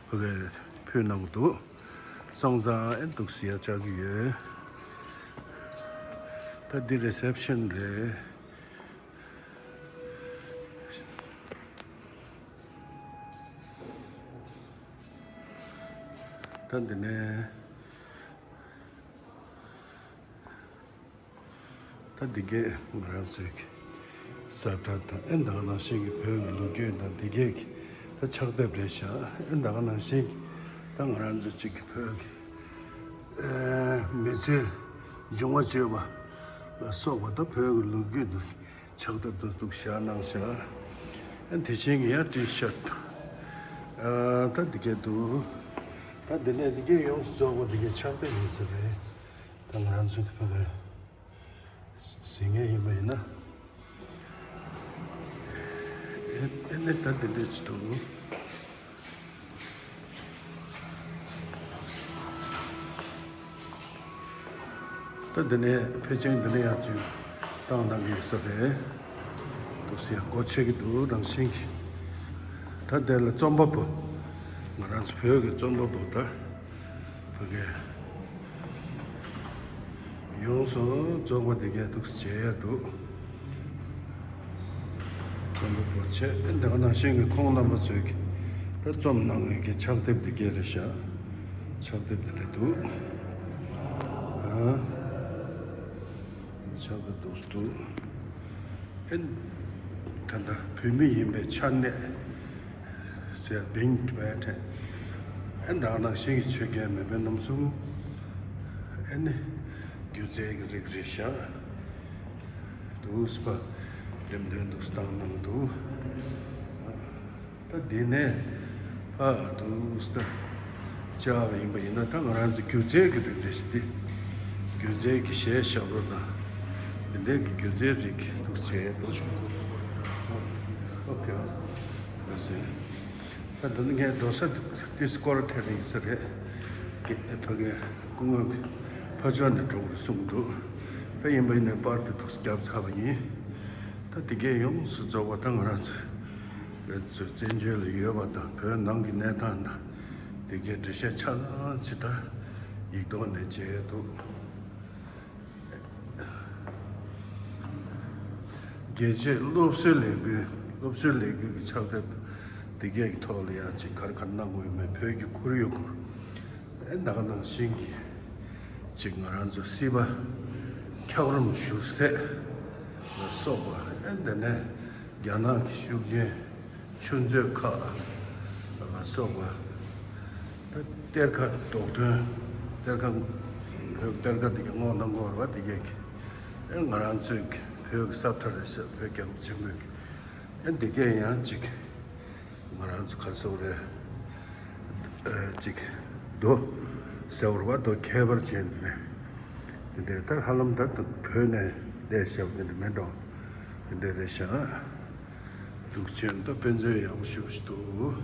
ཕ་གིར་ཕུལ་གནང་གི་འདུག་སོང་ཙང་ཨེ་འདུག་སེ་ཡ་བཅར་གི་ཡོད། ད་འདི་རི་སེབ་ཤན་རེད། ད་འདི་ནས་ད་འདི་གས་ང་རང་ཚོའི་གི་ས་ཁྲ་དང་ཨེ་ད་ག་ནང་བཞིན་གི་བོད་ཀྱི་ལོ་རྒྱུས་དང་འདི་གས་ཀྱི་ད་ཕྱག་དེབ་རེད་ཤག་ཨེ་ད་ག་ནང་བཞིན་གི་ད་ང་རང་ཚོ་གཅིག་གི་བོད་ཀྱི་ཨེ་མི་ཚེ་འབྱུང་བ་བཅོས་པ་ལ་སོགས་པ་ད་བོད་ཀྱི་ལོ་རྒྱུས་དང་། ཕྱག་དེབ་ཏུ་འདུག་བཞག་གནང་བཞག་ཨ་དེ་བཞིན་གྱི་ཡང་ཊི་ཤར་ཊི། ཨ་ད་འདི་གས་འདུག་ད་འདི་ནས་འདི་གས་ཡོངས་སུ་རྫོགས་པ་འདི་གས་ཕྱག་དེབ་ཡིན་ས་རེད། ད་ང་རང་ཚོ་གི་ཕ་གི་གཟིགས་མཁན་ཡིན་པ་ཡིན་ན། ཨེ་ཨེ་ནས་ད་འདི་འདྲས་ཅིག་འདུག་ད་འདི་ནས་ཕལ་ཆེར་འདི་ནས་ཡར་ཅིག་བཏང་གནང་གི་ཡོད་ས་རེད། འདུག་སེ་ཡ་སྒོ་ཕྱེ་གི་འདུག་རང་བཞིན་གྱིས། ད་དེ་ལ་རྩོམ་པ་པོ། ང་རང་ཚོ་བོད་ཀྱི་རྩོམ་པ་པོ་ད། ཕ་གི། ཡོངས་སུ་རྫོགས་པ་འདི་གས་འདུག་སེ་མཇལ་ཡ་འདུག་རྩོམ་པ་པོ་བྱས་ཨེ་འདི་ག་ནང་བཞིན་གྱི་ཁོང་རྣམ་པ་ཚོས་ཀྱི་ད་རྩོམ་གནང་བའི་གི་ཕྱག་དེབ་འདི་གས་རེད་ཤག་ཕྱག་དེབ་འདི་རེད་འདུག་ཨ་ཕྱག་དེབ་འདུག་སེ་འདུག་ཨེ་ད་ལྟ་བོད་མི་ཡིན་པའི་ཆ་གནས། ཟེར་བིང་ཊི་བེ་ཊི། ཨེ་ད་ག་ནང་བཞིན་གྱི་ཆོས་རྒྱལ་མེས་དབོན་རྣམ་གསུམ། ཨེ་ནི། སྒྱུ་རྩལ་གྱི་རིགས་རེད་ཤག་འདུག་སེ་ཕར་འགྲེམས་སྟོན་འདུག་སེ་བཏང་གནང་འདུག་ད་འདི་ནས་ཕར་འདུག་སེ་ད་བཅར་བ་ཡིན་པ་ཡིན་ན། ད་ང་རང་ཚོ་སྒྱུ་རྩལ་གྱི་རིགས་རེད་ཤག་འདི་སྒྱུ་རྩལ་གྱི་གཞས་ཞབས་བྲོ་དང་འདི་འདྲའི་གི་སྒྱུ་རྩལ་རིགས་འདུག་སེ་བྱས་འདུག་ཨོ་ཁེ། ད་འདི་ནི་ངས་འགྲོ་ས་ཏིས་སྐོར་ཐེ་རིང་ས་རེད། ཕ་གི་སྐུ་ངོ་གི་ཕ་ཕྱོགས་ནས་འགྲོ་དགོས་གསུངས་འདུག་ད་ཡིན་པ་ཡིན་ནའི་པར་དེ་འདུག་སེ་བརྒྱབ་ཚར་བ་ཡིན། ད་དེ་གས་ཡོངས་སུ་རྫོགས་པ་ད་ང་རང་ཚོ་བཙན་བྱོལ་ལ་ཡོད་པ་དང་བོད་ནང་གི་གནས་སྟངས་དང་དེ་གས་འགྲེལ་བཤད་ཆ་ཚང་ཅིག་ད་ཡིག་ཐོག་ནས་བྱས་འདུག་རྒྱལ་སྤྱིའི་སློབ་གསོའི་ལས་འགུལ། སློབ་གསོའི་ལས་འགུལ་གྱི་ཕྱག་དེབ་འདི་གས་ཀྱི་ཐོག་ལ་ཡང་ཅིག་ག་རེ་ག་རེ་གནང་དགོས་ཡོད་མེད། བོད་ཀྱི་ཁོར་ཡུག་སྐོར། ཨེ་ད་ག་ནང་བཞིན་གྱི་ཅིག་ང་རང་ཚོ་སྲིད་པ་འཁྱགས་རོམ་བཞུ་སྲེག་ལ་སོགས་པ། ཨེ་འདི་ནས་རྒྱ་ནག་གི་ཤུགས་རྐྱེན། ཆུ་མཛོད་ཁག་ལ་སོགས་པ། ད་གཏེར་ཁ་རྡོག་ཐོན། གཏེར་ཁ། བོད་གཏེར་ཁ་དེ་གའི་སྔོག་ན་དགོས་རེད་པ། དེ་གས་ཀྱི་ཨེ་ང་རང་ཚོའི་གི་བོད་ཀྱི་ས་ཁྲ་རེད་ཤག་བོད་རྒྱལ་ཁབ་ཆེན་པོའི་གི་ཨེ་འདི་གས་ཡང་ཅིག་ང་རང་ཚོ་ག་རེ་ཟེར་དགོས་རེད། ཨེ་ཅིག་རྡོ་ཟེར་བ་རེད་པ། རྡོ་ཁྱད་པར་ཅན་དེ་འདྲ། དེ་འདྲའི་ད་ཧ་ལམ་ད་བོད་ནས་ལས་བྱས་པ་དེ་འདྲ་མིན་འགྲོ། དེ་འདྲ་རེད་ཤག་འདུག་སེ་ད་དཔེ་མཛོད་ཡག་པོ་ཞེ་པོ་ཅིག་འདུག་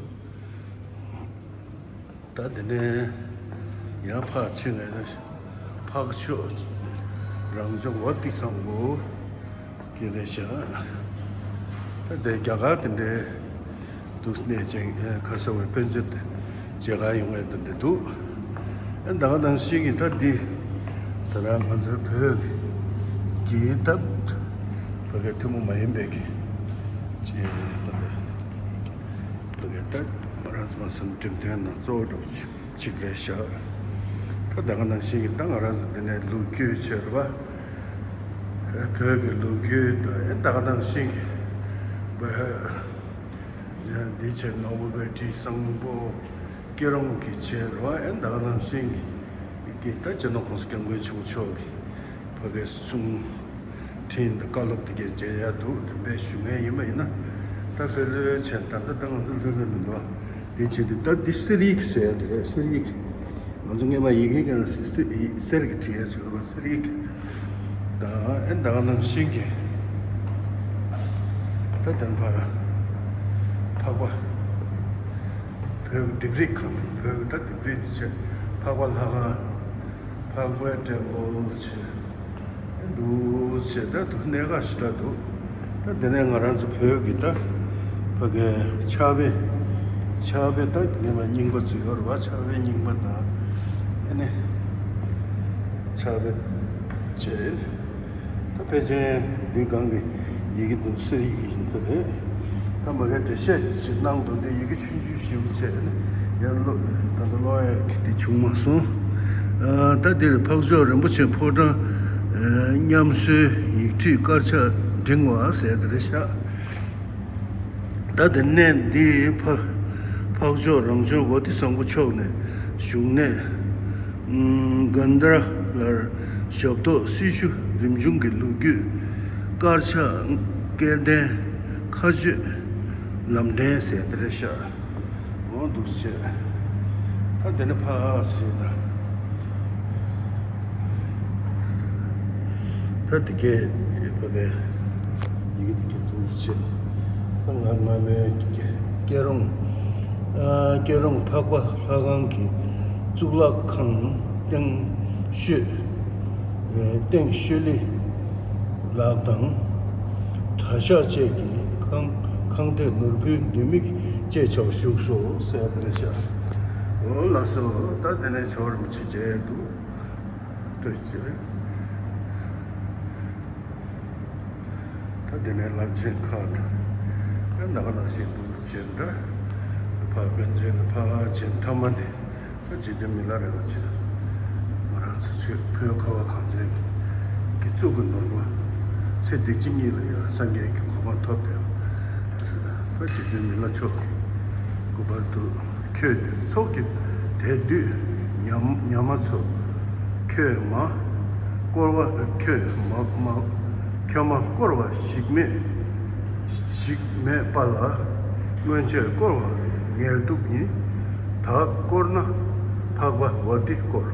ད་དེ་ནས་ཡང་ཕར་ཕྱིན་ནས་ན་འཕགས་མཆོག་རང་བྱུང་བ་ཏི་སམ་བྷོ་ཊ་རེད་ཤག་ད་དེ་རྒྱ་གར་དེ་འདྲའི་འདུག་གནས་ཆེན་ག་རེ་ཟེར་དགོས་རེད། དཔེ་མཛོད་མཇལ་ཁ་ཡོང་ཡས་དེ་འདྲ་འདུག་ཨེ་ད་ག་ནང་བཞིན་གྱི་ད་འདི་ད་ལྟ་ང་ཚོའི་བོད་ཀྱི་ད་བོད་སྐད་ཐུན་མོང་མ་ཡིན་པའི་གི་ཅེས་ད་ལྟ་བོད་སྐད་ད་ང་རང་ཚོ་མ་སེམས་འགྲེམས་སྟོན་ནང་གཙོ་བོ་འདྲ་པོ་ཅིག་རེད་ཤག་ད་ད་ག་ནང་བཞིན་གྱི་ད་ང་རང་ཚོ་འདི་ནས་ལོ་རྒྱུས་བྱས་རེད་པ། བོད་ཀྱི་ལོ་རྒྱུས་དང་ཨེ་ད་ག་ནང་བཞིན་གྱི་བོད་འདི་བྱས་ནོར་བུ་པའི་བྲིས་བཟང་པོ་སྐྱིད་རོང་གི་བྱས་རེད་པ། ཨེ་ད་ག་ནང་བཞིན་གྱི་གི་ད་སྤྱི་ནོར་༸གོང་ས་༸སྐྱབས་མགོན་ཆེན་པོ་མཆོག་གི་ཕ་གིའི་གསུང་འཕྲིན་དང་བཀའ་སློབ་དེ་གས་མཇལ་ཡག་འདུག་དེ་འདྲ་ཞུ་མཁན་ཡིན་པ་ཡིན་ན། ད་ལྷོད་ལྷོད་བྱས། ད་ལྟ་ད་ང་ཚོ་ལྷོད་ལྷོད་མི་འདུག་དེ་བྱས་དུས་ད་འདི་གསེར་ཡིག་ཟེར་ཡག་དེ་རེད། གསེར་ཡིག་ང་ཚོ་སྔས་མ་ཡི་གེ་གང་གསེར་གྱིས་བྲིས་ཡག་ཟེར་བ་གསེར་ཡིག་ད་ཨེ་ད་ག་ནང་བཞིན་གྱི་ད་དེ་ཕར་འཕགས་པ་བོད་ཀྱི་ལྡེབས་རིས་ཁང་། བོད་ཀྱི་ད་ལྡེབས་རིས་དེ་བྱས་འཕགས་པ་ལྷ་ཁང་། འཕགས་པའི་ཊེམ་པལ་བྱས། འདུག་བྱས་ད་དུ་གནད་འགག་ཞེ་དྲག་འདུག་ད་དེ་ནས་ང་རང་ཚོ་བོད་ཀྱི་ད་ཕ་གིའི་ཕྱག་དཔེ། ཕྱག་དཔེ་ད་ངེས་པ་རྙིང་པ་ཚོ་ཡོད་རེད་པ། ཕྱག་དཔེ་རྙིང་པ་དང་ཨ་ནི་ཕྱག་དཔེ་བྱས། ད་ཕལ་ཆེར་འདི་སྒང་གི་ཡི་གེ་འདི་གསེར་ཡིག་ཡིན་ས་རེད། ད་མ་གིར་འགྲེལ་བཤད་ཅིག་གནང་འདུག་འདི་ཡི་གེ་ཆུང་ཆུང་ཞིག་བྱས་ནས་ཡར་ཀློག་ད་ལྟ་ཀློག་ཡག་གི་འདི་བྱུང་མ་སོང་། ཨ་ད་འདིར་འཕགས་མཆོག་རིན་པོ་ཆེ་ཕོ་བྲང་ཨ་ཉམས་གསོའི་ཡིག་ཁྲིད་དཀར་ཆག་འབྲིང་བ་ཟེར་དེ་རེད་ཤག་ད་དེ་ནས་འདི་ཕ་འཕགས་མཆོག་རང་བྱུང་བོ་ཏི་སམ་བྷོ་ཊ་མཆོག་ནས་བཞུགས་གནས་ཨམ་གན་དྷ་ར་ལར་ཞབས་ཏོག་སྲི་ཞུ་རིམ་བྱུང་གི་ལོ་རྒྱུས། དཀར་ཆག་སྐལ་ལྡན་མཁའ་སྤྱོད་ལམ་འདྲེན་ཟེར་དེ་རེད་ཤག་འོ་འདུག་བྱས། ད་འདི་ནས་ཕར་ཟེར་ད། ད་དེ་གས་ཕ་གིའི་ཡི་གེ་དེ་གས་འདུག་བྱས། ད་ང་སྔ་མའི་གི་སྐྱིད་རོང་ཨ་སྐྱིད་རོང་འཕགས་པ་ལྷ་ཁང་གི་གཙུག་ལག་ཁང་སྟེང་ཤོད། སྟེང་ཤོད་ལི་ལགས་དང་། གྲྭ་ཤག་བཅས་ཀྱི་ཁང་ཁང་སྡེ་ནོར་བུའི་ལྡེ་མིག་བཅས་ཆགས་བཞུགས་སོ་ཟེར་དེ་རེད་ཤག་འོ་ལགས་སོ། ད་དེ་ནས་མཆོག་རིན་པོ་ཆེ་མཇལ་འདུག་སྤྲོ་སྐྱིད། ད་དེ་ནས་བླ་ཆེན་ཁག་དང་ད་ནང་ལ་ཞིག་འདུག་ཟེར་ད། ཕར་དཔོན་ཆེན་ལ་ཕར་ཆེན་ཐ་མ་དེ། ད་རྗེ་བཙུན་མི་ལ་རས་པ་ཆེ། ང་རང་ཚོ་ཆོས་བོད་ཁ་བ་གངས་ཅན་གྱི་གི་གཙུག་གི་ནོར་བུ། ཚེ་འདི་ཕྱི་གཉིས་ལ་ཡང་སངས་རྒྱས་ཀྱི་གོ་འཕང་ཐོབ་བསྡད་པ། ད་རྗེ་བཙུན་མི་ལ་མཆོག་གུས་པར་འདུད། ཁྱོད་འདིར་ཚོགས་ཀྱིས་དད་འདུད་ཉམས་ཉམས་མ་ཚོགས། ཁྱོད་མ་སྐུ་ བསྐོར་བ་ཁྱོད་མ་མ། ཁྱོད་མ་བསྐོར་བ་ཞིག་མེད། ཞིག་མེད་པ་ལ། སྔོན་ཆད་བསྐོར་བ་ངལ་དུབ་ཡིན། ད་བསྐོར་ན་འཕགས་པ་བ་ཏི་བསྐོར།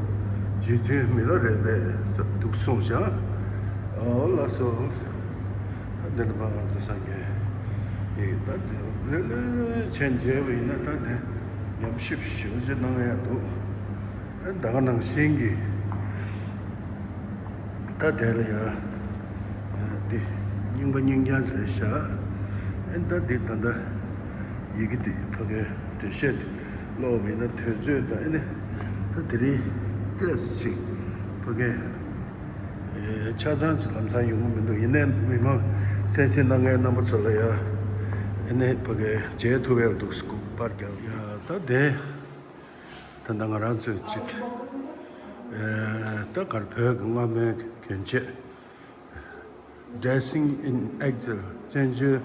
རྗེ་བཙུན་མི་ལ་རས་པས་ཟེར་འདུག་གསུངས་ཤག། ཨོ་ལགས་སོ། ད་འདི་ནི་ཕ་ང་ཚོ་སངས་རྒྱས་ཡིན། ད་དེ་ལོས་ལོས་བྱས་མཇལ་བ་ཡིན་ན་ད་དེ་ཉམས་ཞིབ་ཞིབ་ཅིག་གནང་ཡ་འདུག། ཨ་ད་ག་ནང་བཞིན་གྱི། ད་དེ་ལ་ཡང་འདི་རྙིང་པ་རྙིང་རྐྱང་རེད་ཤག། ཨེ་ད་འདི་ད་ལྟ་ཡི་གེ་འདི་ཕ་གའི་འགྲེལ་བཤད་འདི་ཀློག་པ་ཡིན་ན་དུས་ཚོད་དང་ཨེ་ནི་ད་དེ་རིང་ཏོག་ཙམ་ཕ་གའི་ཆ་ཚང་ཅིག་ལམ་སང་ཡོང་གི་མི་འདུག། ཡིན་ནའི་མི་མང་གསན་གཟིགས་གནང་མཁན་རྣམ་པ་ཚོ་ལ་ཡང་ཨེ་ནི་ཕ་གའི་མཇལ་ཐུབ་ཡག་འདུག་སྐུ་པར་རྒྱག་ཡ་ད་དེ། ད་ལྟ་ང་རང་ཚོས་ཅིག་ཨེ་ད་གར་བོད་ཀྱི་སྔ་མོའི་གྱོན་ཆས། Dressing in Exile། བཙན་བྱོལ་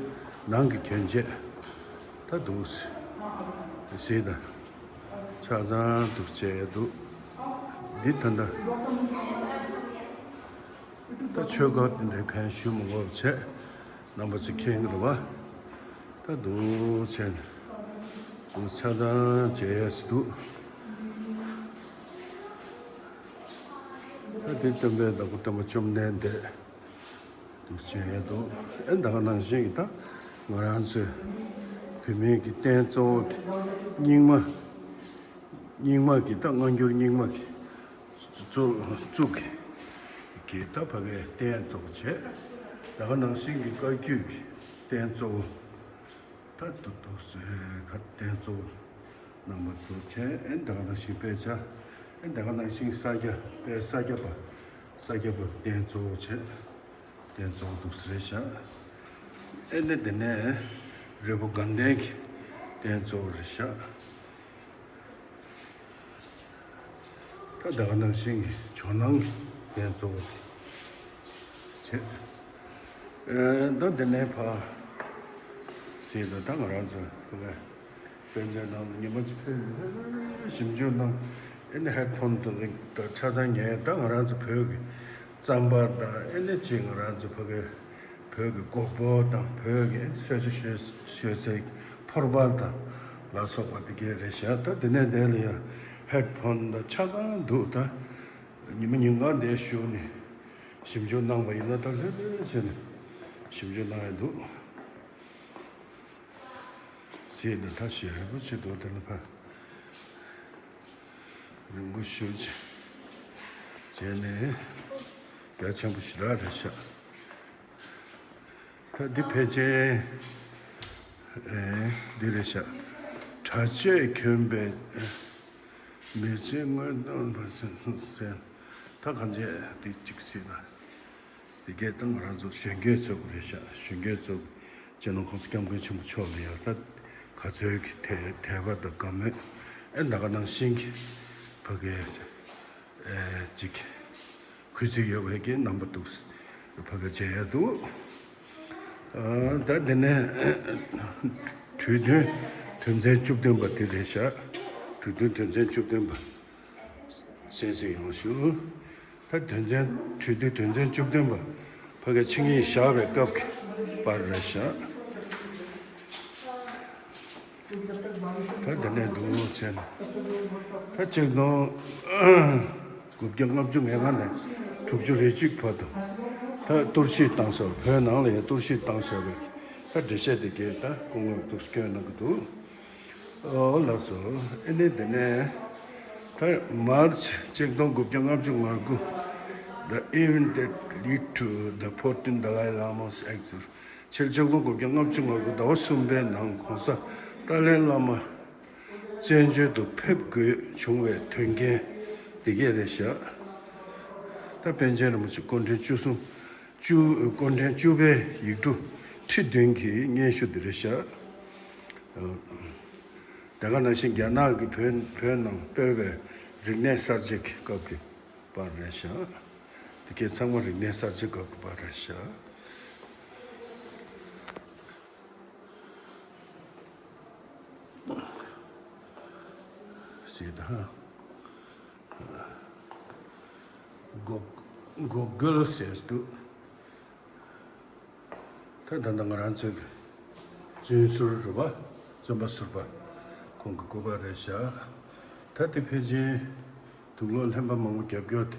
ནང་གི་གྱོན་ཆས་ད་འདུག་ཟེར་དང་ཆ་ཚང་འདུག་བྱས་འདུག། འདི་ད་ལྟ་ད་ཆོས་སྒར་དེ་འདྲའི་གང་ཞུ་མི་དགོས་བྱས། རྣམ་པ་ཚོས་མཁྱེན་གྱི་རེད་བ། ད་འདུག་བྱས་ནས་འདུག་ཆ་ཚང་བྱས་ཡས་འདུག། ད་དེ་སྟོན་པའི་བདག་པོ་སྟོན་པ་བཅོམ་ལྡན་འདས་འདུག་བྱས་ཡས་འདུག། ཨེ་ད་ག་ནང་བཞིན་གྱི་ད་ང་རང་ཚོའི་བོད་མིའི་གི་རྟེན་གཙོ་བོ་དེ་རྙིང་མ། རྙིང་མ་གི་ད་སྔ་འགྱུར་རྙིང་མ་གི་གཙུག་གཙུག་གི་གི་ད་ཕ་གའི་རྟེན་གཙོ་བོ་བྱས། ད་ག་ནང་བཞིན་གྱི་བཀའ་བརྒྱུད་ཀྱི་རྟེན་གཙོ་བོ་ད་འདུག་འདུག་ཟེར་ཁ་རྟེན་གཙོ་བོ་རྣམ་པ་ཚོ་བྱས། ཨེ་ད་ག་ནང་བཞིན་དཔེ་ཆ། ཨེ་ད་ག་ནང་བཞིན་ས་སྐྱ་དཔེ་ས་སྐྱ་པ་ས་སྐྱ་པ་རྟེན་གཙོ་བོ་བྱས། རྟེན་གཙོ་བོ་འདུག་ཟེར་ཤག། ཨེ་ནི་དེ་ནས་རི་བོ་དགའ་ལྡན་གྱི་རྟེན་གཙོ་བོ་རེད་ཤག། ད་ད་ག་ནང་བཞིན་གྱི་ཇོ་ནང་གི་རྟེན་གཙོ་བོ་དེ་བྱས། ཨེ་ད་དེ་ནས་ཕར་ཟེར་ད་ད་ང་རང་ཚོ་ཕ་གའི་དཔེ་མཛོད་ནང་དུ་ཉི་མ་གཅིག་ཕེབས་ཞིབ་འཇུག་གནང་། ཨེ་ནི་ཧེཌ་ཕོན་དེ་ཚོ་ཆ་ཚང་ཉན། ད་ང་རང་ཚོ་བོད་ཀྱི་རྩམ་པ་དང་ཨེ་ནི་ཅིག་ང་རང་ཚོ་ཕ་གའི་བོད་ཀྱི་སྒོག་པོ་དང་བོད་ཀྱི་གསོལ་ཇ་མཆོད་མཆོད་སའི་ཕོར་པ་དང་ལ་སོགས་པ་དེ་གས་རེད་ཤག། ད་དེ་ནས་དེ་ལ་ཡང་ཧེཌ་ཕོན་དང་ཆ་ཚང་འདུག། ད་ཉི་མ་ཉིན་གང་འདིར་བཞུགས་ནས་ཞིབ་འཇུག་གནང་བ་ཡིན་ན་ད་ལྷོད་ལྷོད་བྱས་ནས་ཞིབ་འཇུག་གནང་ཡ་འདུག་ཟེར་ནས་ད་ཞེ་པོ་ཅིག་འདུག། དེ་ལ་ཕར་རིང་པོ་ཞེ་པོ་ཅིག་བྱས་ནས་རྒྱ་ཆེན་པོ་ཞེ་དྲག་རེད་ཤག། ད་འདི་ཕལ་ཆེར་ཨེ་འདི་རེད་ཤག། གྲྭ་ཆས་གྱོན་པའི་མི་ཚེ་དངོས་གནས་པ་ཚོ་ཟེར། ད་གང་བྱས་འདི་གཅིག་སྲིད་ན་འདི་གས་ད་ང་རང་ཚོ་གཞོན་སྐྱེས་ཚོ་རེད་ཤག། གཞོན་སྐྱེས་ཚོ་སྤྱི་ནོར་༸གོང་ས་༸སྐྱབས་མགོན་ཆེན་པོ་མཆོག་ལ་ཡང་ད་ག་ཚོད་ཀྱི་དད་དད་པ་དང་དགའ་མོས་ཨེ་ད་ག་ནང་བཞིན་གྱི་ཕ་གིའི་ཨེ་ཅིག་གུས་བརྩི་ཡོད་པའི་གི་རྣམ་པ་འདུག། ཕ་གི་མཇལ་ཡ་འདུག། ཨ་ད་དེ་ནས་གྲོས་མཐུན་དོན་ཚན་བཅུ་བདུན་པ་དེ་རེད་ཤག། གྲོས་མཐུན་དོན་ཚན་བཅུ་བདུན་པ་གསན་གཟིགས་ཡོང་ཞུ། ད་དོན་ཚན་གྲོས་མཐུན་དོན་ཚན་བཅུ་བདུན་པ་ཕ་གི་ཆིངས་ཡིག་བཞག་པའི་སྐབས་ཀྱི་པར་རེད་ཤག། ད་དེ་ནས་འདུག་ཟེར་ན། ད་ཆིག་སྟོང་དགུ་བརྒྱ་ལྔ་བཅུ་ང་ལྔ་ནས་དྲུག་ཅུ་རེ་གཅིག་བར་དུ་ད་གཏོར་བཤིག་བཏང་ས། བོད་ནང་ལ་ཡང་གཏོར་བཤིག་བཏང་ས་བའི་ད་འགྲེལ་བཤད་དེ་གས་ད་སྐུ་ངོས་འདུག་སྐྱོན་གནང་གི་འདུག། ཨོ་ལགས་སོ། ཨེ་ནི་དེ་ནས་ད་March ཆིག་སྟོང་དགུ་བརྒྱ་ལྔ་བཅུ་ང་དགུ། The event that led to the fourteenth Dalai Lama's exile. ཕྱི་ལོ་ཆིག་སྟོང་དགུ་བརྒྱ་ལྔ་བཅུ་ང་དགུ་ཟླ་བ་གསུམ་པའི་ནང་༸གོང་ས་ཏཱ་ལའི་བླ་མ་བཙན་བྱོལ་དུ་ཕེབས་དགོས་བྱུང་བའི་དོན་རྐྱེན་འདི་གས་རེད་ཤག། ད་པཎ་ཆེན་རིན་པོ་ཆེ་སྐུ་ཕྲེང་བཅུ་གསུམ་བཅུ་སྐུ་ཕྲེང་བཅུ་པའི་ཡིག་འབྲུ་ཁྲི་བདུན་གྱི་སྙན་ཞུ་འདི་རེད་ཤག། དེ་ག་ནང་བཞིན་རྒྱ་ནག་གིས་བོད་བོད་ནང་སྤེལ་བའི་རིག་གནས་གསར་བརྗེ་གི་སྐབས་ཀྱི་པར་རེད་ཤག། དེ་གས་ཚང་མ་རིག་གནས་གསར་བརྗེ་སྐབས་ཀྱི་པར་རེད་ཤག། ཞེས་དང་། སྒོག་ གོ་གོལ་ཟེར་འདུག་ད་ད་ལྟ་ང་རང་ཚོའི་གི་བཙོན་ཟུར་རེད་པ། བཙོན་པ་ཟུར་པ་ཁོང་གི་སྐུ་པར་རེད་ཤག་ད་དེ་ཕལ་ཆེར་དུག་ལོག་ལྷན་པ་མང་པོ་རྒྱབ་སྐྱོར་དེ་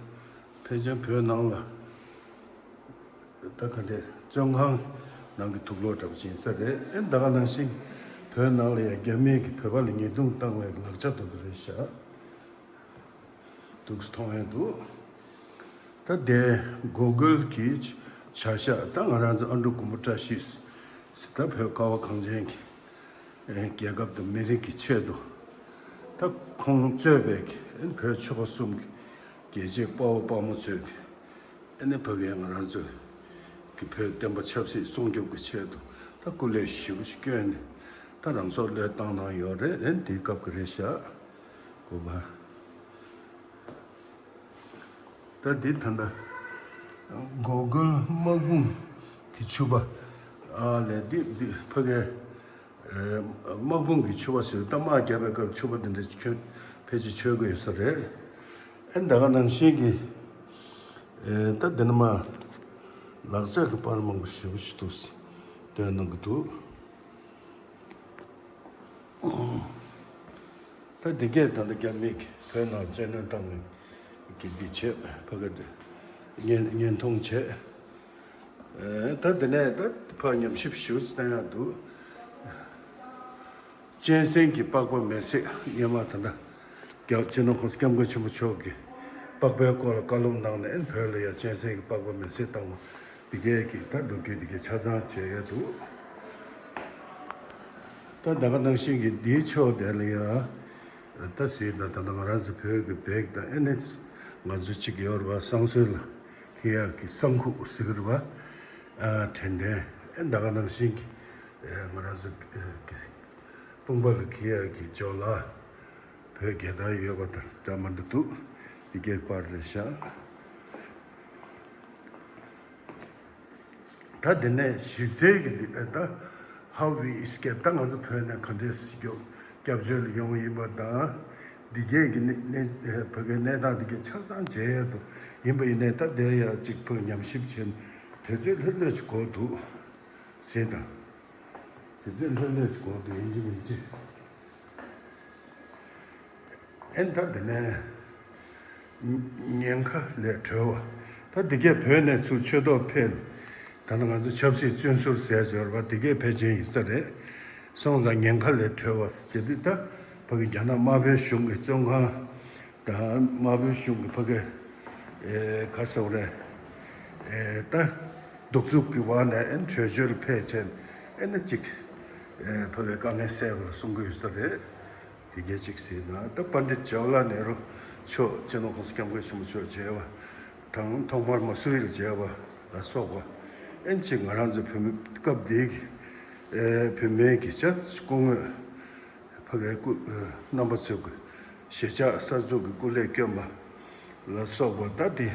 ཕལ་ཆེར་བོད་ནང་ལ། ད་ག་འདྲས་བཙོན་ཁང་ནང་གི་དུག་ལོག་འདྲ་པོ་ཞིག་ཡིན་ས་རེད། ཨེ་ད་ག་ནང་བཞིན་བོད་ནང་ལ་ཡང་རྒྱ་མིས་ཀྱི་བོད་པ་ལ་ཉེས་རྡུང་བཏང་བའི་ལག་ཆ་དེ་ཚོ་རེད་ཤག་འདུག་སེ་མཐོང་ཡོང་འདུག་ད་དེ་གོ་གོལ་གྱི་བྱ་གཞག་ད་ང་རང་ཚོ་ཨ་འབྲུག་མགོན་པོ་བཀྲ་ཤིས་ད་བོད་ཀ་བ་གངས་ཅན་གྱི་རྒྱལ་ཁབ་དང་མི་རིགས་ཀྱི་ཆེད་དུ་ད་ཁོང་གཙོས་པའི་བོད་ཆོལ་ཁ་གསུམ་གྱི་རྒྱལ་གཅེས་དཔའ་བོ་དཔའ་མོ་ཚོས་ཨ་ནི་ཕ་གིའི་ང་རང་ཚོའི་གི་བོད་བསྟན་པ་ཆབ་སྲིད་སྲུང་སྐྱོབ་ཀྱི་ཆེད་དུ་ད་སྐུ་ལས་ཞེ་པོ་ཞིག་བསྐྱོན་ནས་ད་རང་སྲོག་བློས་བཏང་གནང་ཡོད་རེད། ཨ་ནི་དེའི་སྐབས་ཀྱི་རེད་ཤག་གོ་བ། ད་འདི་ད་ལྟ་གོ་གོལ་དམག་དཔུང་གི་ཕྱུ་པ་ཨ་ལས་འདི་འདི་ཕ་གིའི་དམག་དཔུང་གི་ཕྱུ་པ་ཟེར་ད་དམག་རྒྱབ་པའི་སྐབས་ཕྱུ་པ་འདི་འདྲ་ཁྱོད་ཕལ་ཆེར་མཆོད་ཀྱི་ཡོད་ས་རེད། ཨེ་ད་ག་ནང་བཞིན་གྱི་ད་འདི་ནས་མར་ལག་ཆ་གི་པར་མང་པོ་ཞེ་པོ་ཞིག་འདུག་སེ་སྟོན་གནང་གི་འདུག་ད་འདི་གས་ད་ལྟ་རྒྱ་མིས་བོད་ནང་བཙན་གནོན་བཏང་གི་འདི་བྱས་ཕ་གི་བརྙན་བརྙན་ཐུང་བྱས། ད་འདི་ནས་ད་ཕར་ཉམས་ཞིབ་ཞུ་སྟངས་ཡག་འདུག་གཅན་གཟན་གྱི་པགས་པ་མེར་སྲེག་སྔོན་མ་ད་ལྟ་རྒྱལ་སྤྱི་ནོར་༸གོང་ས་༸སྐྱབས་མགོན་ཆེན་པོ་མཆོག་གིས་པགས་པའི་སྐོར་ལ་བཀའ་སློབ་གནང་ནས་བོད་ལ་ཡང་གཅན་གཟན་གྱི་པགས་པ་མེར་སྲེག་བཏང་བ་འདི་གས་ཀྱི་ད་ལོ་རྒྱུས་འདི་གས་ཆ་ཚང་བྱས་ཡོད་འདུག་ད་ད་ག་ནང་བཞིན་གྱི་འདིའི་ཕྱོགས་དེ་ལ་ཡང་ད་གཟིགས་དང་ད་ལྟ་ང་རང་ཚོ་བོད་ཀྱི་བེག་དང་ཨེ་ནས་ང་ཚོ་གཅིག་ཡོད་རེད་པ། བསང་གསོལ་ལ་འཁྱེར་ཡག་གི་བསང་ཁུག་ཟེར་གི་རེད་པ། དྲན་རྟེན་ཨེ་ད་ག་ནང་བཞིན་གྱི་ང་རང་ཚོ་དཔུང་པ་ལ་འཁྱེར་ཡག་གི་ཅོ་ལགས། བོད་རྒྱལ་དར་ཡོད་པ་དང་འདྲ་མི་འདྲ་འདུག་འདི་གས་པར་རེད་ཤག་ད་དེ་ནས་ཞིབ་འཚོལ་གྱི་འདི་ད་How we escape ད་ང་ཚོ་བོད་ནས་ག་འདྲས་སྐྱོབ་སྐྱབས་བཅོལ་ལ་ཡོང་བ་ཡིན་པ་དང་འདི་གས་ཀྱི་གནས་གནས་བོད་ཀྱི་གནས་སྟངས་འདི་གས་ཆ་ཚང་མཇལ་ཡག་འདུག་ཡིན་པ་ཡིན་ནའི་ད་དེ་ཡང་གཅིག་བོད་ཉམས་ཞིབ་བྱས་ནས་དུས་ཚོད་ལྷོད་ལྷོད་ཅིག་འགོར་འདུག་ཟེར་དང་། དེ་ཚོས་ལྷོད་ལྷོད་ཅིག་གོ་དེ་ཡིན་གཅིག་མིན་གཅིག་ཨེ་ད་དེ་ནས་ཉེན་ཁ་ལས་གྲོལ་བ། ད་འདི་གས་བོད་ནས་ཚུར་ཆོས་ཐོག་ཕེབས། ད་ནི་ང་ཚོ་ཆབ་སྲིད་བཙོན་ཟུར་ཟེར་འབྱོར་བ་འདི་གས་ཕལ་ཆེར་ཡིན་ས་རེད། སོང་ཙང་ཉེན་ཁ་ལས་གྲོལ་བ་ཟེར་དུས་ད་ཕ་གི་རྒྱ་ནག་དམར་པོའི་གཞུང་གི་བཙོན་ཁང་། ད་དམར་པོའི་གཞུང་གི་ཕ་གི་ཨེ་ག་རེ་ཟེར་དགོས་རེད། ཨེ་ད་གདུག་རྩུབ་ཀྱི་འོག་ནས་ཨེ་བྲོས་བྱོལ་ཕེབས་བྱས་ཨེ་ནི་གཅིག་ཨེ་ཕ་གི་དཀའ་ངལ་སེལ་བ་ལ་གསུང་གི་ཡོད་ས་རེད། དེ་གས་གཅིག་ཟེར་ན་ད་པཎ་ཌི་ཏ་ཇ་ཝ་ཧར་ལལ་ནེ་རུ་མཆོག་སྤྱི་ནོར་༸གོང་ས་༸སྐྱབས་མགོན་ཆེན་པོ་མཆོག་མཇལ་བ་དང་ཐོག་མར་མ་སུ་རི་ལ་མཇལ་བ་ལ་སོགས་པ་ཨེ་ནི་གཅིག་ང་རང་ཚོ་བོད་མི་སྐབས་དེའི་ཨེ་བོད་མིའི་གི་ཆ་སྐུ་ངོ་ཕ་གིའི་སྐུ་རྣམ་པ་ཚོས་ཀྱི་གཞིས་ཆགས་གསར་འཛུགས་ཀྱི་སྐུ་ལས་བསྐྱོན་པ་ལ་སོགས་པ་ད་དེ་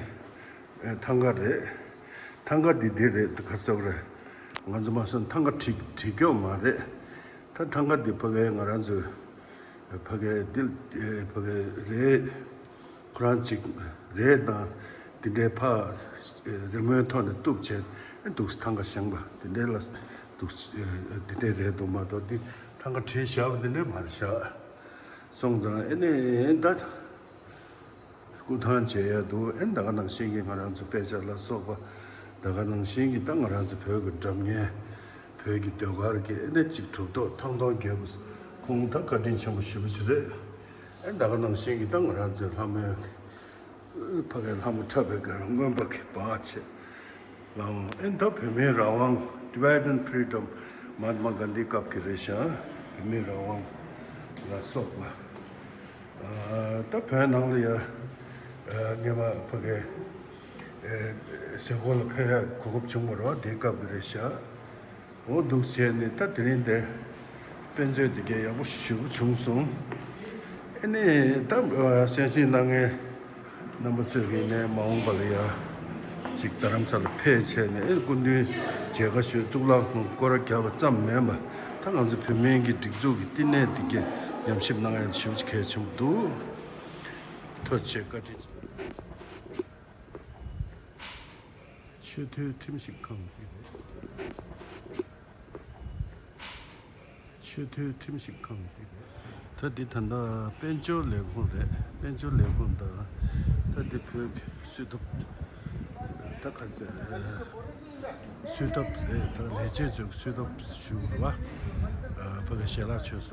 ཐང་ག་རེད། ཐང་ག་འདི་འདི་རེད་ག་ཟེར་བ་རེད། ང་ཚོ་མ་སོན་ཐང་ག་བྲིས་བྲིས་སྐྱོག་མ་རེད། ད་ཐང་ག་འདི་ཕ་གིའི་ང་རང་ཚོའི་ཕ་གིའི་འདི་ཕ་གིའི་རེད། ཁོ་རང་གཅིག་རེད་དང་། དེ་འདྲའི་ཕ་རི་མོའི་ཐོག་ནས་གཏུབ་བྱས་འདུག་ཐང་ག་བཞེངས་པ་དེ་འདྲའི་ལ་འདུག་དེ་འདྲའི་རེད་འདུག་མ་གཏོགས་འདི་ཐང་ག་བྲིས་བཞག་པ་དེ་འདྲའི་མ་རེད་བཞག་སོང་ཙང་ཨེ་ནས་ད་སྐུ་ཐང་བྱས་ཡ་འདུག་ཨེ་ད་ག་ནང་བཞིན་གྱི་ང་རང་ཚོ་དཔེ་ཆ་ལ་སོགས་པ་ད་ག་ནང་བཞིན་གྱི་ད་ང་རང་ཚོ་བོད་ཀྱི་སྒྲ་སྙན་བོད་ཀྱི་ཟློས་གར་གྱི་ཨེ་ནས་གཅིག་གྲུབ་ཐོབ་ཐང་སྟོང་རྒྱལ་པོ་ཁོང་ད་བཀའ་དྲིན་ཆེན་པོ་ཞེ་པོ་ཅིག་རེད། ཨེ་ད་ག་ནང་བཞིན་གྱི་ད་ང་རང་ཚོའི་ལྷ་མོའི་ཕ་གའི་ལྷ་མོ་འཁྲབ་པའི་སྒར་རྔོན་པ་གི་བག་ཆེ་ལའང་ཨེ་ད་བོད་མིའི་རང་དབང་Tibetan Freedom Mahatma Gandhi སྐབས་ཀྱི་རེད་ཤག་བོད་མིའི་རང་དབང་ལ་སོགས་པ་ད་བོད་ནང་ལ་ཡ་སྔས་མ་ཕ་གའི་ཟས་གོ་ལ་ཕེབས་ཡ་གོ་སྐབས་བྱུང་བ་རེད་བ། དེའི་སྐབས་ཀྱི་རེད་ཤག་འོ་འདུག་བྱས་ནས་ད་དེ་རིང་འདི་དཔེ་མཛོད་འདི་གས་ཡག་པོ་ཞེ་པོ་བྱུང་སོང་། ཨེ་ནས་ད་གསན་གཟིགས་གནང་མཁན་རྣམ་པ་ཚོས་ཀྱིས་ནས་མ་འོངས་པ་ལ་ཡ་ཅིག་རྡ་རམ་ས་ལ་ཕེབས་བྱས་ནས་ཨེ་སྐུ་མདུན་མཇལ་ཁ་ཞུས་གཙུག་ལག་ཁང་སྐོར་ར་རྒྱབ་པ་ཙམ་མིན་པ་ད་ང་ཚོ་བོད་མིའི་གི་སྒྲིག་འཛུགས་ཀྱི་བསྟི་གནས་འདི་གས་ཉམས་ཞིབ་གནང་ཡ་ཞེ་པོ་ཅིག་གལ་ཆེན་པོ་འདུག་ཐུགས་རྗེ་ཆེ། བཀའ་དྲིན་ཆེ། ཆེས་མཐོའི་ཁྲིམས་ཞིབ་ཁང་ཞིག་རེད། ཆེས་མཐོའི་ཁྲིམས་ཞིབ་ཁང་ཞིག་རེད། ད་འདི་ད་ལྟ་དཔལ་འབྱོར་ལས་ཁུངས་རེད། དཔལ་འབྱོར་ལས་ཁུངས་དང་། ད་འདི་བོད་ཀྱི་སུད་ཐབ། ད་ག་ཚོད་སུད་ཐབ་རེད། ད་ལས་བྱེད་ཚོས་སུད་ཐབ་ཞུ་དགོས་པ། ཕ་གི་ཞལ་ལག་མཆོད་ས་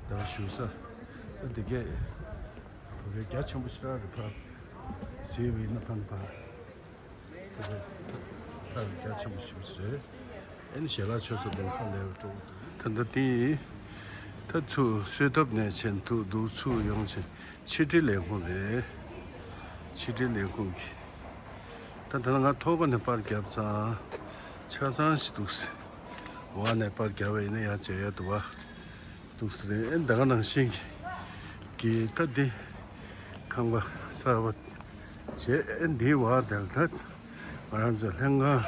དང་བཞུགས་ས། ད་འདི་གས་བོད་སྐད་རྒྱ་ཆེན་པོ་ཞེ་དྲག་རེད། ཕར་གཟིགས་པ་ཡིན་ན་ཕ་ནི་ཕར་ཕ་གི་ཕར་རྒྱ་ཆེན་པོ་ཞེ་པོ་ཅིག་རེད། ཨ་ནི་ཞལ་ལག་མཆོད་ས་དང་ཕར་ལས་པ་སྤྲོ་བོ་འདུག་ད་ལྟ་དེ་ད་ཚུར་སུད་ཐབ་ནས་ཆེན་ཐུག་འདུག་ཚུར་ཡོང་ཆེན་ཕྱི་དྲིལ་ལས་ཁུངས་རེད། ཕྱི་དྲིལ་ལས་ཁུངས་ཀྱི། ད་ད་ལྟ་ང་ཐོག་ཁ་ནས་པར་བརྒྱབ་ཙང་ཆ་ཚང་ཞིག་འདུག་འོག་ནས་པར་བརྒྱབ་པ་ཡིན་ན་ཡང་མཇལ་ཡ་འདུག་བ། འདུག་ས་རེད། ཨེ་ད་ག་ནང་བཞིན་གྱི་ད་འདི་ཁང་པ་གསར་པ་བྱས། ཨེ་འདིའི་བར་དེར་ད་ང་རང་ཚོ་ལྷན་ཁང་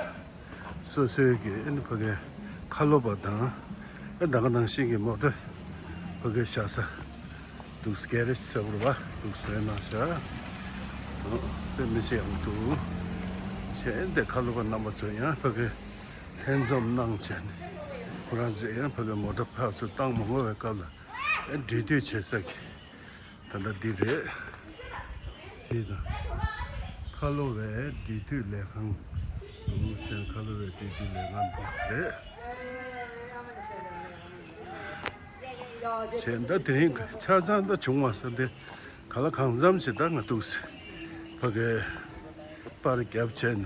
སོ་སོའི་གི་ཨེ་ནི་ཕ་གའི་ཁ་ལོ་པ་དང་། ཨེ་ད་ག་ནང་བཞིན་གྱི་མོ་ཊ་ཕ་གའི་བཞག་ས་འདུག་ས། གེ་རེ་ཇི་ཟེར་བ་འདུག་ས་རེད། ནང་བཞག་དཔེ་མི་སྲིད་ཡག་པོ་འདུག་བྱས་ཨེ་འདི་ཁ་ལོ་པ་རྣམ་པ་ཚོ་ཡང་ཕ་གའི་ལྷན་འཛོམས་གནང་བྱས་ནས་ཁོ་རང་ཚོས་ཡང་ཕ་གའི་མོ་ཊ་ཕར་ཚུར་བཏང་མ་དགོས་པའི་སྐབས་ལ་ཨེ་འབྲེལ་མཐུད་བྱེད་ས་གི་ད་ལྟ་འདི་རེད། ཞེས་དང་། ཁ་ལོ་པའི་འབྲེལ་མཐུད་ལས་ཁང་འདུག་ཟེར། ཁ་ལོ་པའི་འབྲེལ་མཐུད་ལས་ཁང་འདུག་ཟེར། ཞེས་ད་དེ་རིང་ཆ་ཚང་ད་བྱུང་བ་ས་དེ་ག་ལ་གང་འཚམ་ཞིག་ད་ང་འདུག་ཟེར། ཕ་གའི་པར་བརྒྱབ་བྱས་ནས།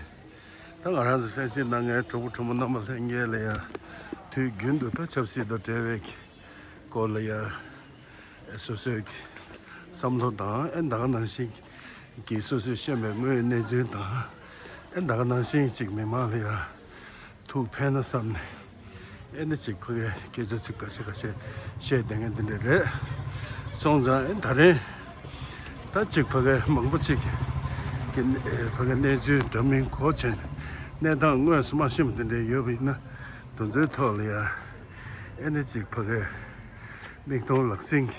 ད་ང་རང་ཚོ་གསན་གཟིགས་གནང་མཁན་གྲོགས་པོ་གྲོགས་མོ་རྣམ་པ་ལྷན་རྒྱས་ལ་ཡང་དུས་རྒྱུན་དུ་ད་ཆབ་སྲིད་དང་འབྲེལ་བའི་སྐོར་ལ་ཡང་སོ་སོའི་བསམ་བློ་དང་། ཨེ་ད་ག་ནང་བཞིན་གྱི་སོ་སོས་ཤེས་པའི་དངོས་ཡོད་གནས་ཚུལ་དང་། ཨེ་ད་ག་ནང་བཞིན་ཅིག་མི་མང་ལ་ཡང་ཐུགས་ཕན་ན་བསམ་ནས། ཨེ་ནི་ཅིག་ཕ་གའི་སྐད་ཆ་ཅིག་ཁ་ཤས་ཁ་ཤས་བཤད་བསྡད་མཁན་འདི་འདྲ་རེད། སོང་ཙང་ཨེ་ད་རེས་ད་ཅིག་ཕ་གའི་མང་པོ་ཅིག་གི་ཨེ་ཕ་གའི་གནས་ཚུལ་འདྲ་མིན་གོ་བྱས་ནས་གནས་སྟངས་དངོས་སུ་མ་ཤེས་པ་འདི་འདྲ་ཡོད་པ་ཡིན་ན་དེ་ཚོའི་ཐོག་ལ་ཡ་ཨེ་ནི་ཅིག་ཕ་གའི་མིག་མཐོང་ལག་ཟིན་གྱི་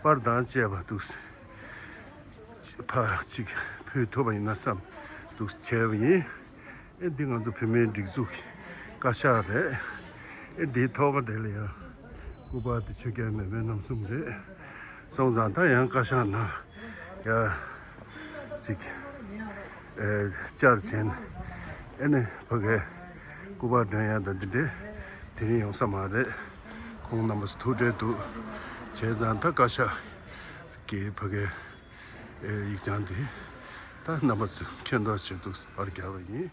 པར་དང་བཅས་པ་འདུག་ཕར་ཅིག་ཕུལ་ཐུབ་པ་ཡིན་ན་བསམ་འདུག་བྱས་པ་ཡིན། ཨེ་འདི་ང་ཚོ་བོད་མིའི་སྒྲིག་འཛུགས་ཀྱི་བཀའ་ཤག་རེད། ཨེ་འདིའི་ཐོག་ཁ་དེ་ལ་ཡང་སྐུ་པར་དེ་ཆོས་རྒྱལ་མེས་པོའི་རྣམ་གསུམ་རེད། སོང་ཙང་ད་ཡང་བཀའ་ཤག་ནང་ཡ་ཅིག་ཨེ་བཅར་བྱས་ནས་ཨེ་ནི་ཕ་གའི་སྐུ་པར་འདོན་ཡ་ད་འདི་འདྲས་དེ་རིང་ཡོང་ས་མ་རེད། ཁོང་རྣམ་པ་ཚོ་ཐུགས་ཁྲལ་འདུག་བྱས་ཙང་ད་བཀའ་ཤག་གི་ཕ་གའི་ཨེ་ཡིག་བྱང་འདི་ད་རྣམ་པ་ཚོ་མཁྱེན་རྟོགས་བྱེད་འདུག་པར་བརྒྱབ་པ་ཡིན།